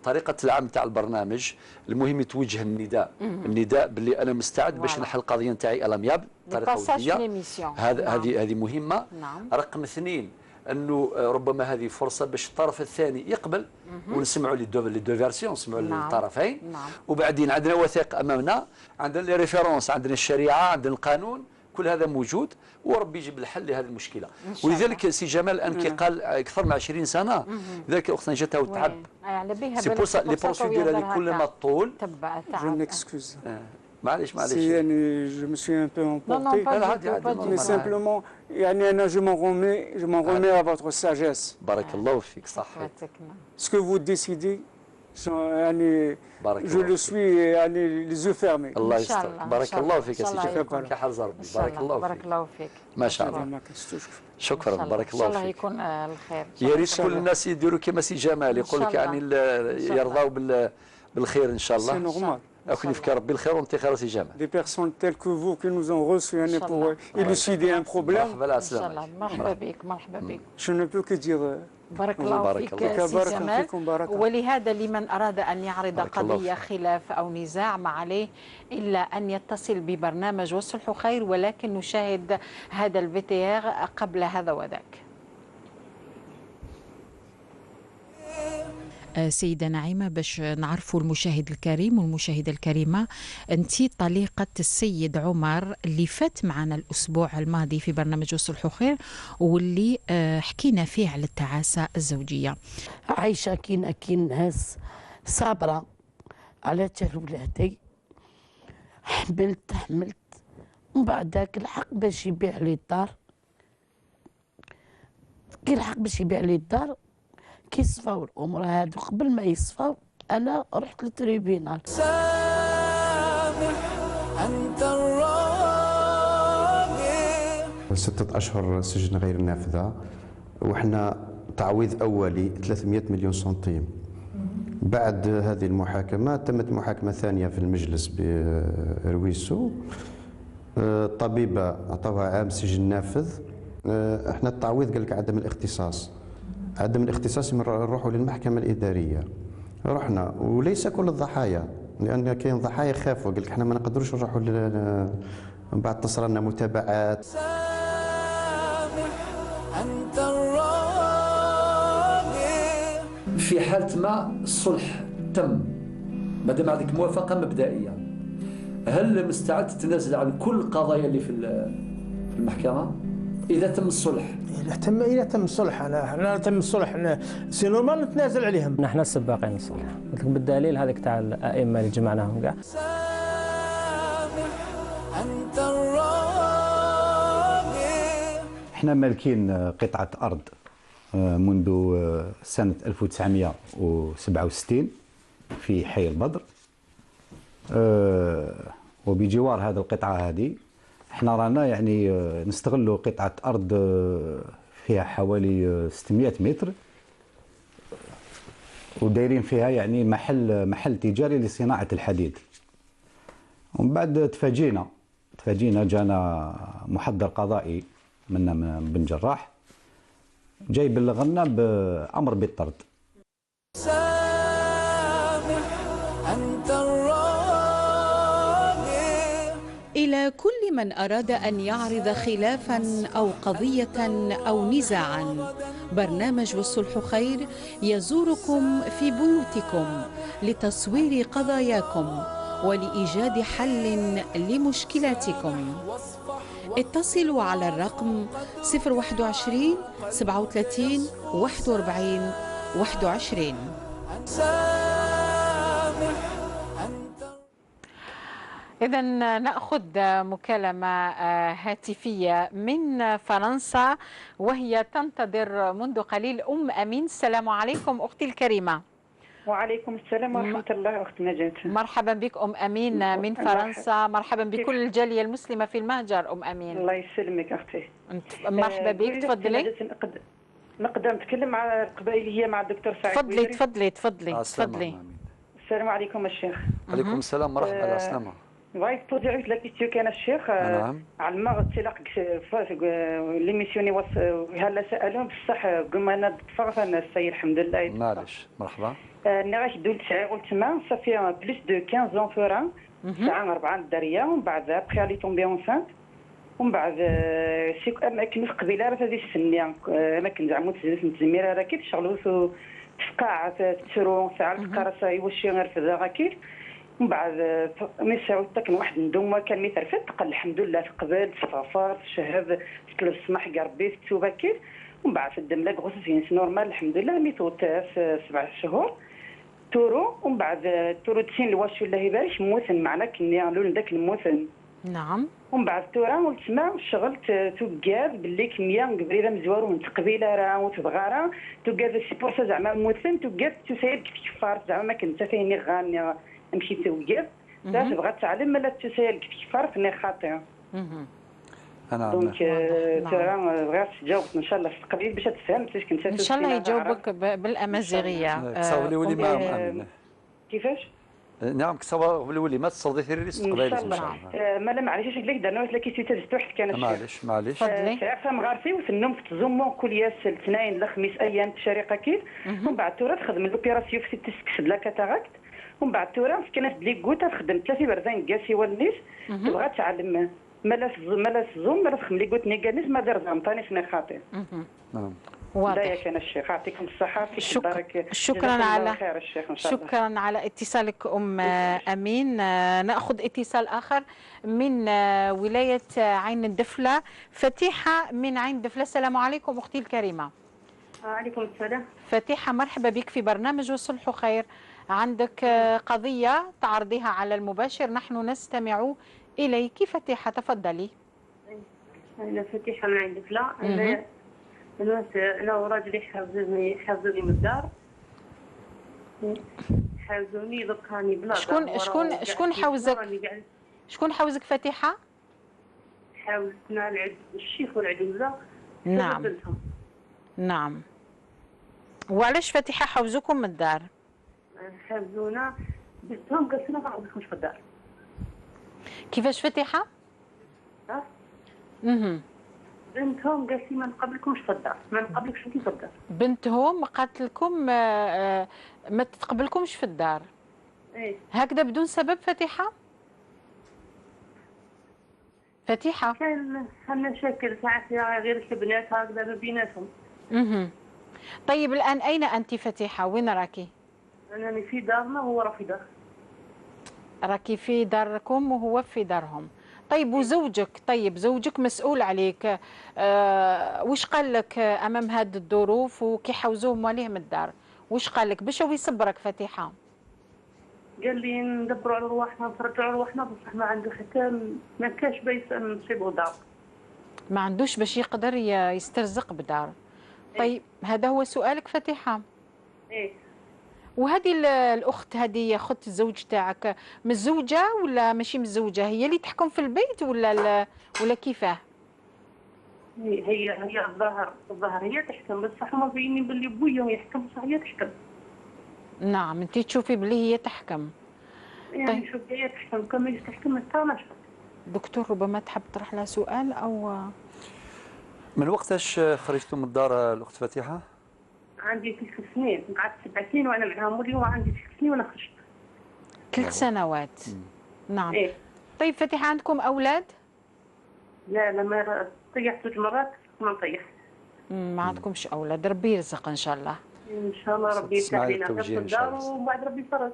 طريقه العمل تاع البرنامج، المهم يتوجه النداء، النداء باللي انا مستعد باش نحل القضية نتاعي à l'amiable بطريقة وديه. هذا هذه مهمة. رقم اثنين انه ربما هذه فرصة باش الطرف الثاني يقبل ونسمعوا les deux versions، نسمعوا للطرفين. وبعدين عندنا وثائق امامنا، عندنا les références، عندنا الشريعة، عندنا القانون، كل هذا موجود، وربي يجيب الحل لهذه المشكلة. ولذلك سي جمال الان كي قال اكثر من 20 سنة، لذلك اختنا جاتها وتعب. c'est pour ça les procédures هذه كل ما طول. Je m'excuse. معليش معليش. Si يعني je me suis un peu emporté. Mais simplement يعني انا je m'en remets à votre sagesse. بارك الله فيك. صحيح. Ce que vous décidez يعني je le suis يعني les yeux fermés. الله يسترك. بارك الله فيك يا سي جمال، كحرز ربي. بارك الله فيك. بارك الله فيك. ما شاء الله. شكرا. بارك الله فيك. ان شاء الله يكون الخير. يا ريت كل الناس يديروا كما سي جمال، يقول لك يعني يرضاو بالخير ان شاء الله. c'est normal. أكون في ربي الخير وانت خير سي جمال. Des personnes telles que vous qui nous ont reçus يعني pour élucider un problème. مرحبا على السلامة. مرحبا بك مرحبا بك. Je ne peux que dire بارك الله فيك سي جمال. ولهذا لمن أراد أن يعرض قضية خلاف أو نزاع ما عليه إلا أن يتصل ببرنامج والصلح خير، ولكن نشاهد هذا ال VTR قبل هذا وذاك. سيدة نعيمة، باش نعرفوا المشاهد الكريم والمشاهدة الكريمة، أنت طليقة السيد عمر اللي فات معنا الأسبوع الماضي في برنامج الصلح خير، واللي حكينا فيه على التعاسة الزوجية. عايشة كي ناس صابرة على تال ولادي، حملت ومن بعد ذاك الحق باش يبيع لي الدار، كي الحق باش يبيع لي الدار كي صفاو الامور هادو قبل ما يصفاو انا رحت لل tribunal. سامح انت الراضي. 6 اشهر سجن غير نافذة، وحنا تعويض اولي 300 مليون سنتيم. بعد هذه المحاكمة تمت محاكمة ثانية في المجلس برويسو، الطبيبة عطوها عام سجن نافذ. احنا التعويض قال لك عدم الاختصاص، عدم الاختصاص نروحوا للمحكمة الإدارية. رحنا وليس كل الضحايا، لأن كاين ضحايا خافوا، قال لك احنا ما نقدروش نروحوا من بعد تصرى لنا متابعات. سامح أنت الراضي. في حالة ما الصلح تم، ما دام عندك موافقة مبدئية، هل مستعد تتنازل عن كل القضايا اللي في المحكمة؟ إذا تم الصلح. إذا تم الصلح، أنا تم الصلح c'est normal نتنازل عليهم. نحن السباقين الصلح، قلت لك بالدليل هذاك تاع الأئمة اللي جمعناهم كاع. سامح أنت الراضي. احنا مالكين قطعة أرض منذ سنة 1967 في حي البدر، وبجوار هذه القطعة هذه احنا رانا يعني نستغلوا قطعة أرض فيها حوالي 600 متر، ودايرين فيها يعني محل تجاري لصناعة الحديد. ومن بعد تفاجينا جانا محضر قضائي منا من بن جراح، جاي بلغنا بأمر بالطرد. سامح أنت الراضي. إلى كل من أراد أن يعرض خلافا أو قضية أو نزاعا، برنامج والصلح خير يزوركم في بيوتكم لتصوير قضاياكم ولإيجاد حل لمشكلاتكم. اتصلوا على الرقم 021 37 41 21. إذا نأخذ مكالمة هاتفية من فرنسا وهي تنتظر منذ قليل. أم أمين، السلام عليكم أختي الكريمة. وعليكم السلام ورحمة الله أخت نجاة. مرحبا بك أم أمين من فرنسا، مرحبا بكل الجالية المسلمة في المهجر. أم أمين الله يسلمك أختي. مرحبا بك، تفضلي. نقدر نتكلم مع القبائلية مع الدكتور سعيد؟ تفضلي تفضلي تفضلي تفضلي. السلام عليكم الشيخ. عليكم السلام ورحمة الله. السلامة. بغيت poser la question كان الشيخ. نعم. على المغ تلاق l'émission هلا سالون بصح قلنا انا تفرغ انا السيد الحمد لله. معليش مرحبا. انا غاش دول 9 تما ça fait plus de 15 ans ساعة 4 الداريه ومن بعد après elle est tombée enceinte ومن بعد سيك اماكن في قبيلة راه هذه السنية اماكن زعما تزميره راه كي تشغلوا تفقع تسرو ساعة القرصه يوشي غير في ذا كيف. ومن بعد مي ساعة كان واحد ندومه كان مي ترفد قال الحمد لله تقبل تستغفر تشهد تطلب السماح ربي التوبة كيف. ومن بعد في الدم la grossesse normale الحمد لله مي توت 7 شهور تورو. ومن بعد تورو تسين الواش الله يبارك موثن معنا كني لون داك الموثن. نعم. ومن بعد تورا ولتما شغلت توكاد باللي كمية قبريده مزوار ومن تقبيله راه وتبغاره توكاد c'est pour ça زعما موثن توكاد تساير كيف كفار زعما ما كنت فيني غاني نمشي توقف لا تبغى تعلم لا تساير كيف كفار فني خاطئ. انا donc ترى بغيت تجاوب ان شاء الله في القبيل باش تفهم كيفاش كنت ان شاء الله يجاوبك بالامازيغيه. تصاوب لي ولي ما كيفاش؟ نعم كتصاوب لي ولي ما تصدي ثيري قبيلة ان شاء الله. ما لا معليش قلت لك درنا la question تاع واحد كان معليش معليش. تفضلي. مغارسي وثنوم في تزومو كل ياس الاثنين الخميس ايام الشريقه كيف. ومن بعد تورا تخدم l'opération في تسكسد la cataracte. ومن بعد تورا كانت les gouttes تخدم 3 برزان كاسي والنيس تبغى تعلم ما لا تزوم ما لا تخدم les gouttes نيكانيس ما دار زعمطاني فينا خاطئ. نعم واضح. كان الشيخ يعطيكم الصحة فيك البركة. شكرا على الشيخ إن شاء الله. شكرا على اتصالك أم أمين. نأخذ اتصال آخر من ولاية عين الدفلة، فتيحة من عين الدفلة. السلام عليكم أختي الكريمة. وعليكم السلام. فتيحة مرحبا بك في برنامج والصلح خير. عندك قضية تعرضيها على المباشر، نحن نستمع إليك فتيحة، تفضلي. أنا فتيحة من عين الدفلة. أنا وراجلي حافظوني من الدار، حافظوني دوك بلا. شكون شكون شكون حوزك؟ شكون حوزك فتيحة؟ حاوزتنا الشيخ والعجوزة. نعم نعم. وعلاش فتيحة حوزوكم من الدار؟ حافظونا بنتهم قالت لنا ما عندكمش في الدار. كيفاش فتيحة؟ ها؟ بنتهم قالت لي ما نقبلكمش في الدار، ما نقبلكش انت في الدار. بنتهم قالت لكم ما تتقبلكمش في الدار. ايه هكذا بدون سبب فتيحة؟ فتيحة كان مشاكل ساعات غير البنات هكذا ما بيناتهم. طيب الآن أين أنت فتيحة؟ وين راكي؟ أنا في دارنا وهو راه في دار. راكي في داركم وهو في دارهم. طيب وزوجك؟ طيب زوجك مسؤول عليك، وش قال لك امام هذه الظروف وكي حوزوه مواليه من الدار؟ وش قال لك باش هو يصبرك فتيحه؟ قال لي ندبروا على رواحنا نفرجوا على رواحنا، بصح ما عنده حتى ما كاش باش نصيبوا دار، ما عندوش باش يقدر يسترزق بدار. طيب هذا هو سؤالك فتيحه؟ ايه. وهذه الاخت هذه اخت الزوج تاعك مزوجه ولا ماشي مزوجه؟ هي اللي تحكم في البيت ولا كيفاه؟ هي الظاهر هي تحكم، بصح هما باينين باللي بويا يحكم، بصح هي تحكم. نعم انت تشوفي باللي هي تحكم. يعني طيب. شوف هي تحكم كما تحكم حتى ما شفت. دكتور ربما تحب تطرح لها سؤال او من وقتاش خرجتوا من الدار الاخت فتيحه؟ عندي 3 سنين، قعدت 7 سنين وانا معاهم، واليوم عندي 3 سنين وانا خرجت. 3 سنوات. نعم. إيه؟ طيب فتيحة عندكم اولاد؟ لا لا ما طيحت 2 مرات ما نطيح. ما عندكمش اولاد، ربي يرزق ان شاء الله. ان شاء الله ربي يفتح لنا في الدار ومن بعد ربي يفرج.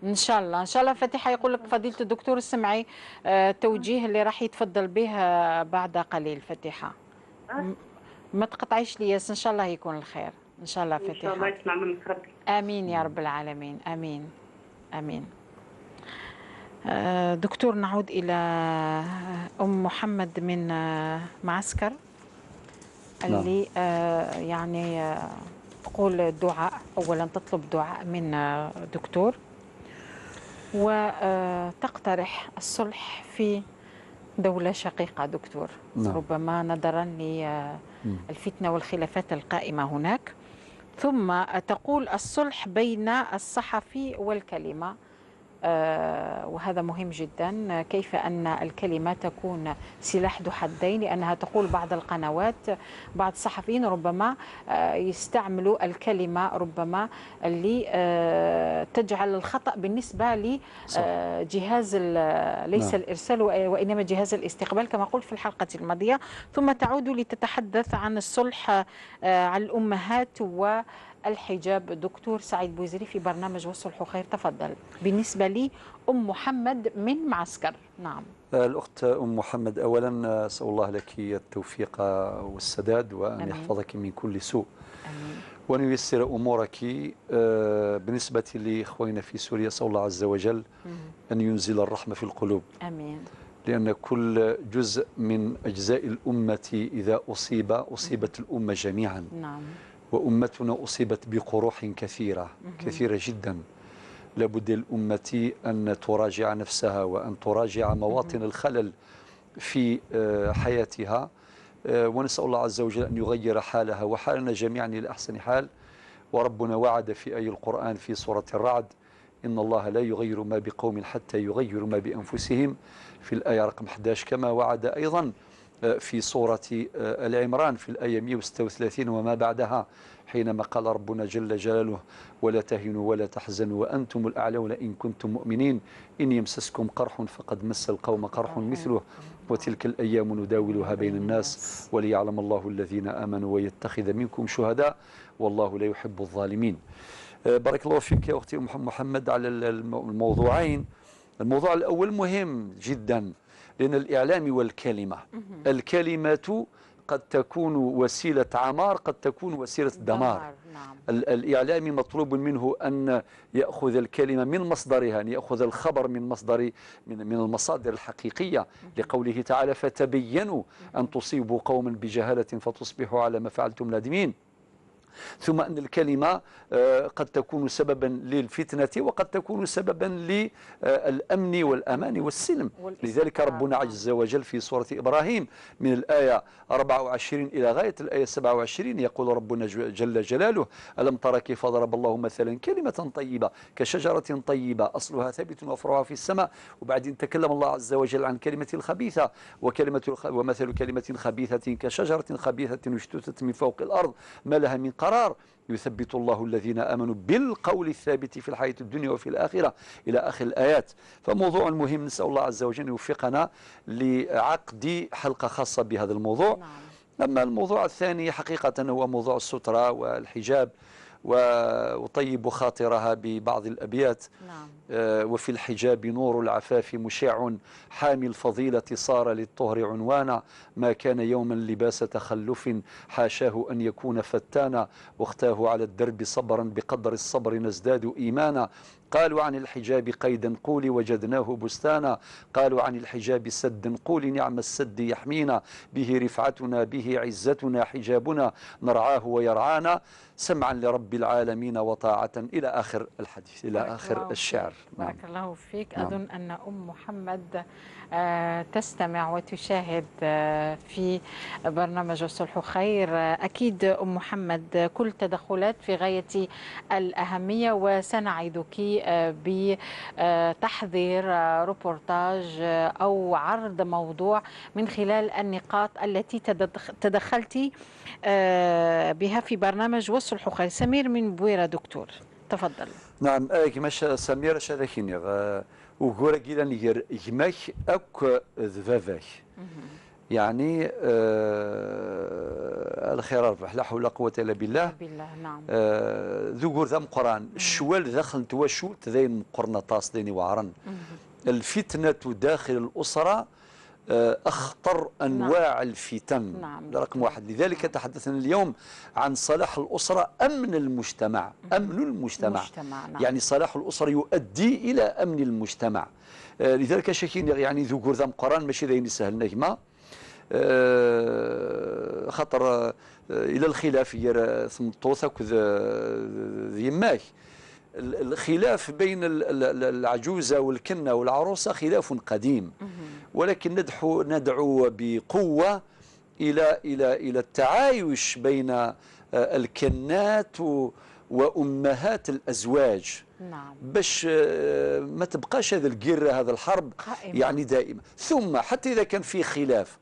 ان شاء الله ان شاء الله. فتيحة يقول لك فضيلة الدكتور السمعي التوجيه اللي راح يتفضل به بعد قليل. فتيحة ما تقطعيش لياس، ان شاء الله يكون الخير ان شاء الله فتيحة. ان شاء الله يسمع منك ربي. امين يا رب العالمين، امين امين. دكتور، نعود إلى أم محمد من معسكر اللي يعني تقول دعاء، أولا تطلب دعاء من دكتور، وتقترح الصلح في دولة شقيقة دكتور. نعم. ربما نظرا للفتنة والخلافات القائمة هناك. ثم تقول الصلح بين الصحفي والكلمة، وهذا مهم جدا، كيف أن الكلمة تكون سلاح ذو حدين، لأنها تقول بعض القنوات بعض الصحفيين ربما يستعملوا الكلمة ربما اللي تجعل الخطأ بالنسبة لجهاز ليس الإرسال وإنما جهاز الاستقبال كما قلت في الحلقة الماضية. ثم تعود لتتحدث عن الصلح على الأمهات و الحجاب. دكتور سعيد بوزري في برنامج والصلح خير، تفضل. بالنسبة لي أم محمد من معسكر. نعم. الأخت أم محمد، أولا أسأل الله لك التوفيق والسداد، وأن أمين. يحفظك من كل سوء. أمين. وأن ييسر أمورك. بالنسبة لإخواننا في سوريا، أسأل الله عز وجل أن ينزل الرحمة في القلوب. أمين. لأن كل جزء من أجزاء الأمة إذا أصيب أصيبت الأمة جميعا. نعم. وأمتنا أصيبت بقروح كثيرة كثيرة جدا. لابد للأمة أن تراجع نفسها وأن تراجع مواطن الخلل في حياتها، ونسأل الله عز وجل أن يغير حالها وحالنا جميعا إلى أحسن حال. وربنا وعد في آية القرآن في سورة الرعد: إن الله لا يغير ما بقوم حتى يغيروا ما بأنفسهم، في الآية رقم 11. كما وعد أيضا في سورة العمران في الآية 136 وما بعدها، حينما قال ربنا جل جلاله: ولا تهنوا ولا تحزنوا وأنتم الأعلون إن كنتم مؤمنين، إن يمسسكم قرح فقد مس القوم قرح مثله، وتلك الأيام نداولها بين الناس وليعلم الله الذين آمنوا ويتخذ منكم شهداء والله لا يحب الظالمين. بارك الله فيك يا أختي أم محمد على الموضوعين. الموضوع الأول مهم جدا، لأن الإعلام والكلمة، الكلمة قد تكون وسيلة عمار، قد تكون وسيلة دمار. نعم. الإعلام مطلوب منه أن يأخذ الكلمة من مصدرها، أن يأخذ الخبر من مصدر من المصادر الحقيقية، لقوله تعالى: فتبينوا أن تصيبوا قوما بجهالة فتصبحوا على ما فعلتم نادمين. ثم أن الكلمة قد تكون سببا للفتنة وقد تكون سببا للأمن والأمان والسلم. لذلك ربنا عز وجل في سورة إبراهيم من الآية 24 إلى غاية الآية 27 يقول ربنا جل جلاله: ألم تر كيف ضرب الله مثلا كلمة طيبة كشجرة طيبة أصلها ثابت وفرعها في السماء. وبعدين تكلم الله عز وجل عن كلمة الخبيثة، ومثل كلمة خبيثة كشجرة خبيثة اجتثت من فوق الأرض ما لها من قرار، يثبت الله الذين آمنوا بالقول الثابت في الحياة الدنيا وفي الآخرة، إلى آخر الآيات. فموضوع مهم، نسأل الله عز وجل أن يوفقنا لعقد حلقة خاصة بهذا الموضوع. نعم. أما الموضوع الثاني حقيقة هو موضوع السترة والحجاب، وطيب خاطرها ببعض الأبيات. نعم. وفي الحجاب نور العفاف مشع، حامي الفضيلة صار للطهر عنوانا، ما كان يوما لباس تخلف حاشاه أن يكون فتانا، واختاه على الدرب صبرا بقدر الصبر نزداد إيمانا، قالوا عن الحجاب قيدا قولي وجدناه بستانا، قالوا عن الحجاب سدا قولي نعم السد يحمينا، به رفعتنا به عزتنا حجابنا نرعاه ويرعانا، سمعا لرب العالمين وطاعة، إلى آخر الحديث، إلى آخر الشعر. بارك الله فيك. نعم. أظن أن أم محمد تستمع وتشاهد في برنامج الصلح خير. أكيد أم محمد كل تدخلات في غاية الأهمية، وسنعدك بتحضير روبورتاج أو عرض موضوع من خلال النقاط التي تدخلت بها في برنامج والصلح خير. سمير من بويرة دكتور، تفضل. نعم، كما سمير شادكيني وغورا كيلا نير يماك اك ذباباك، يعني الخير ربح، لا حول ولا قوة الا بالله. بالله. نعم. ذو ذا مقران الشوال داخل تواشوت ذين مقرنطاس ذين وعرن. الفتنة داخل الأسرة أخطر أنواع. نعم. الفتن. نعم. رقم واحد. لذلك تحدثنا اليوم عن صلاح الأسرة أمن المجتمع. أمن المجتمع. نعم. يعني صلاح الأسرة يؤدي إلى أمن المجتمع. لذلك شاكين يعني ذو ذا قران ماشي ذا يسهل نجمه خاطر الى الخلاف هي ثمطوث يماك. الخلاف بين العجوزة والكنه والعروسه خلاف قديم، ولكن ندعو بقوة الى الى الى التعايش بين الكنات وامهات الازواج. نعم. باش ما تبقاش هذا الجرة هذا الحرب قائمة. يعني دائمة. ثم حتى اذا كان في خلاف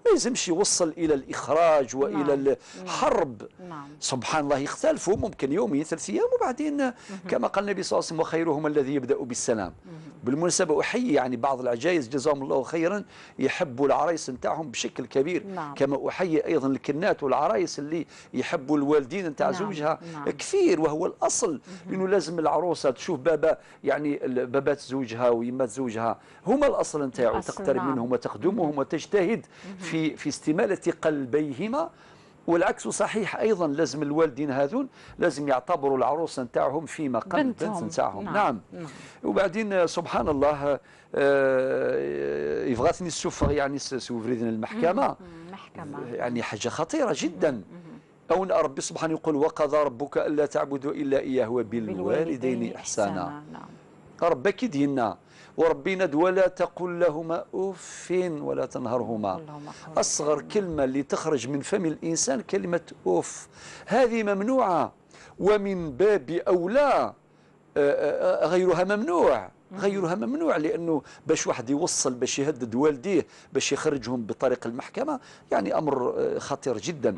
ما يلزمش يوصل الى الاخراج والى نعم. الحرب. نعم. سبحان الله، يختلفوا ممكن يومين 3 ايام وبعدين كما قال النبي صلى الله عليه وسلم وخيرهم الذي يبدا بالسلام. بالمناسبة احيي يعني بعض العجائز جزاهم الله خيرا يحبوا العرايس نتاعهم بشكل كبير. نعم. كما احيي ايضا الكنات والعرايس اللي يحبوا الوالدين نتاع نعم. زوجها. نعم. كثير، وهو الاصل، لانه لازم العروسة تشوف بابا يعني بابات زوجها ويمات زوجها هما الاصل نتاعو، تقترب نعم. منهم وتخدمهم وتجتهد في استمالة قلبيهما. والعكس صحيح أيضا، لازم الوالدين هذون لازم يعتبروا العروسة نتاعهم في مقام البنت نتاعهم. نعم. نعم. نعم. وبعدين سبحان الله يبغاثني السفر يعني سوفريدن المحكمة. محكمة يعني حاجة خطيرة جدا. أو ربي سبحانه يقول وقضى ربك ألا تعبدوا إلا إياه وبالوالدين إحسانا. نعم. ربك يدينا وربي ند ولا تقل لهما أف ولا تنهرهما. أصغر كلمة اللي تخرج من فم الإنسان كلمة أف، هذه ممنوعة، ومن باب أولى غيرها ممنوع. غيرها ممنوع، لأنه باش واحد يوصل باش يهدد والديه باش يخرجهم بطريق المحكمة يعني أمر خطير جدا.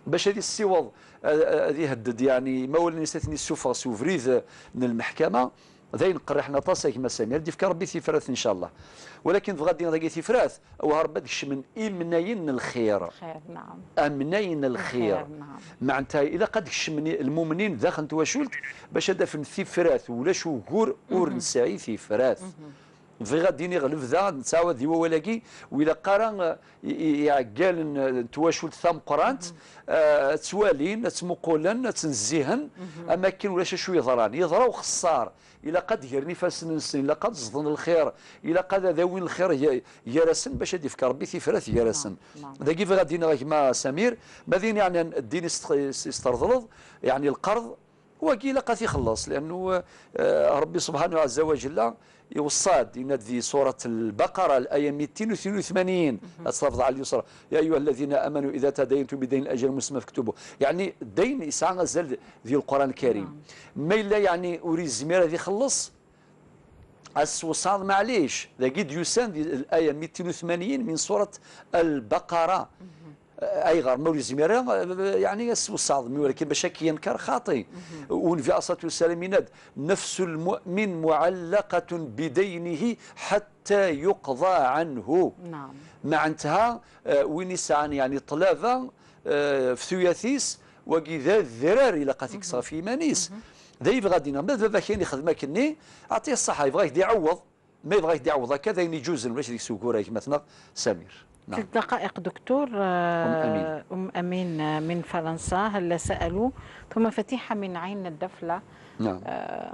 باش هذه السوض هذه يهدد يعني ما ولا نستثني السوفا سوفريذ من المحكمة ذين قرحنا طاسه كما سمير دي فكر ربي ثفراث ان شاء الله. ولكن غادي نلقى ثفراث او هربت من امنين الخير. خير. نعم. امنين الخير. نعم. معناتها اذا قد المؤمنين داخل تواشولت باش هذا في ثفراث ولا شو كور اور نسعي ثفراث. في غادي نغلف ذا نتساوى ذي ولاكي وإلا قرا يعقال تواشولت ثام قرانت توالين تمقولن تنزيهن اما كاين ولا شو يضران يضرا وخسار إلا قد يرني فاسن نسن إلا قد زضن الخير إلا قد ذاوين الخير يرسن باش يفكر ربي ثفراث يرسن. ذا كيف غادي كما سمير ماذين يعني الدين يسترض يعني القرض وكي لقى يخلص، لأنه ربي سبحانه عز وجل يوصاد ينادي سورة البقرة الآية 282 أتلفظ على اليسرى يا أيها الذين آمنوا إذا تدينتم بدين أجل مسمى فاكتبوه. يعني الدين يسعى غزال ذي القرآن الكريم. ما إلا يعني أريد الزمير هذه يخلص السوصاد معليش ذا قد يسان الآية 280 من سورة البقرة اي غير مولي زميرة يعني الصعب، ولكن باش ينكر خاطي. ونبي عليه الصلاة والسلام يناد نفس المؤمن معلقه بدينه حتى يقضى عنه. نعم. معناتها وين يسعى يعني طلافه في ثياثيس وكذا الذرار الى قاتك صافي مانيس ذا يبغى دينا ما بابا كاين يخدم كني اعطيه الصحة يبغى يعوض ما يبغى يعوض هكذا يجوز واش ديك السكوره كما مثلا سمير. نعم. 3 دقائق دكتور. أم أمين من فرنسا هلا سألوا، ثم فتيحة من عين الدفلة. نعم.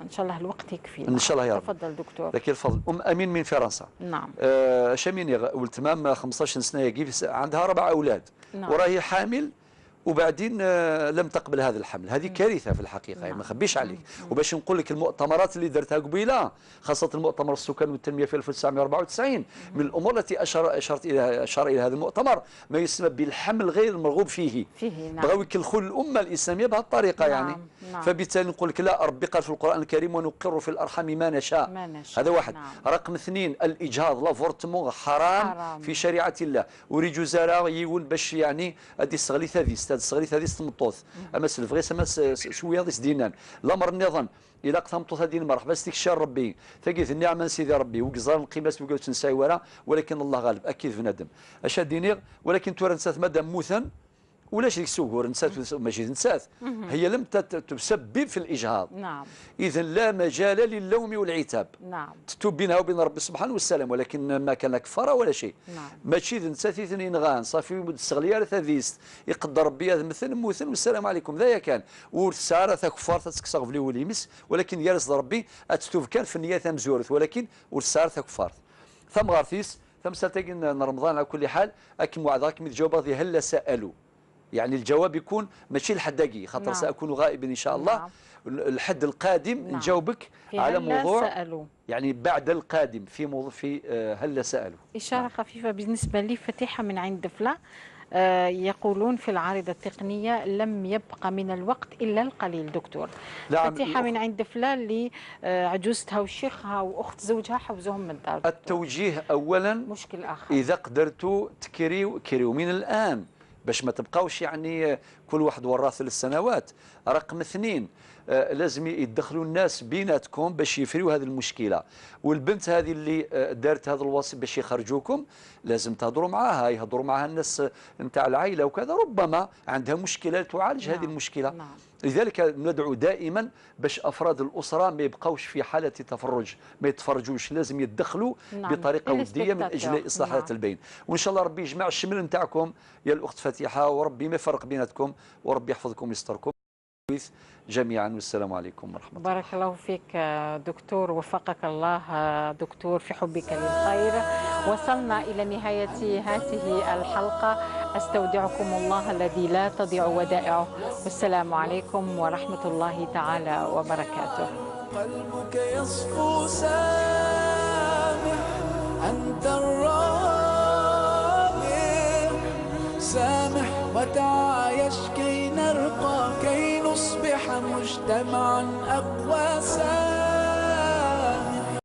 إن شاء الله الوقت يكفي. إن شاء الله يا رب. تفضل دكتور. لك الفضل. أم أمين من فرنسا. نعم. شاميني والتمام 15 سنة كيف عندها 4 أولاد. نعم. وراهي حامل وبعدين لم تقبل هذا الحمل. هذه كارثة في الحقيقة. نعم. ما نخبيش عليك. وباش نقول لك المؤتمرات اللي درتها قبيلة خاصة المؤتمر السكان والتنمية في 1994 من الامور التي اشار الى هذا المؤتمر ما يسمى بالحمل غير المرغوب فيه. نعم. بغاو يكلخوا الامة الاسلامية بهذه الطريقة. نعم. يعني نعم. فبالتالي نقول لك لا، ربي قال في القران الكريم ونقر في الارحام ما نشاء. ما نشاء. هذا واحد. نعم. رقم 2 الاجهاض l'avortement حرام في شريعة الله. وريجو زارا يقول باش يعني هذه الصغلي ثادي الصغري هذه تمطوث اما سلفغيس اما سويه ضيس دينان الامر النظام الى قتمطوث هذه المرحبا استكشار ربي ثقيت النعمة سيدي ربي وقزار القيمة وقلت نساي ورا ولكن الله غالب اكيد بنادم اش دينيغ ولكن تورا نسات مادام موثن ولاش ديك السكور نسات ماشي نسات هي لم تسبب في الاجهاض. نعم. اذا لا مجال للوم والعتاب. نعم. تتوب بينها وبين ربي سبحانه والسلام ولكن ما كان لا كفارة ولا شيء. نعم. ماشي نسات اثنين غان صافي السغليه ثاديست يقدر ربي هذا مثل موثن والسلام عليكم ذا كان ورساره تا كفار تتكسغ في وليمس ولكن يارس ربي اتتوب كان في النية تمزورث ولكن ورساره تا كفار. ثم غارثيس ثم سالتاكين رمضان. على كل حال اكم وعدك من الجواب هل سالوا، يعني الجواب يكون ماشي الحداقي خاطر ساكون غائبا ان شاء الله. الحد القادم نجاوبك على موضوع سألوا. يعني بعد القادم في موضوع في هل سألوا. إشارة خفيفة بالنسبة لي فتيحة من عند فلا، يقولون في العارضة التقنية لم يبقى من الوقت إلا القليل دكتور. فتيحة من عند فلا اللي عجوزتها وشيخها وأخت زوجها حوزوهم من الدار. التوجيه أولا مشكل آخر، إذا قدرتوا تكريو كريو من الآن باش ما تبقاوش يعني كل واحد وراه 3 سنوات. رقم 2 لازم يدخلوا الناس بيناتكم باش يفريوا هذه المشكلة. والبنت هذه اللي دارت هذا الوصف باش يخرجوكم لازم تهضروا معاها، يهضروا معاها الناس نتاع العائلة وكذا، ربما عندها مشكلة تعالج هذه المشكلة. لذلك ندعو دائما باش افراد الاسرة ما يبقاوش في حاله تفرج، ما يتفرجوش، لازم يتدخلوا بطريقة وديه من اجل اصلاح ذات البين. وان شاء الله ربي يجمع الشمل نتاعكم يا الاخت فتيحه، وربي ما يفرق بيناتكم، وربي يحفظكم ويستركم جميعا. والسلام عليكم ورحمة الله. بارك الله فيك دكتور، وفقك الله دكتور في حبك للخير. وصلنا إلى نهاية هذه الحلقة، أستودعكم الله الذي لا تضيع ودائعه، والسلام عليكم ورحمة الله تعالى وبركاته. قلبك يصفو سامح، أنت الرابح، سامح وتعايش كي نرقى، كي نصبح مجتمعا أقوى. سامح.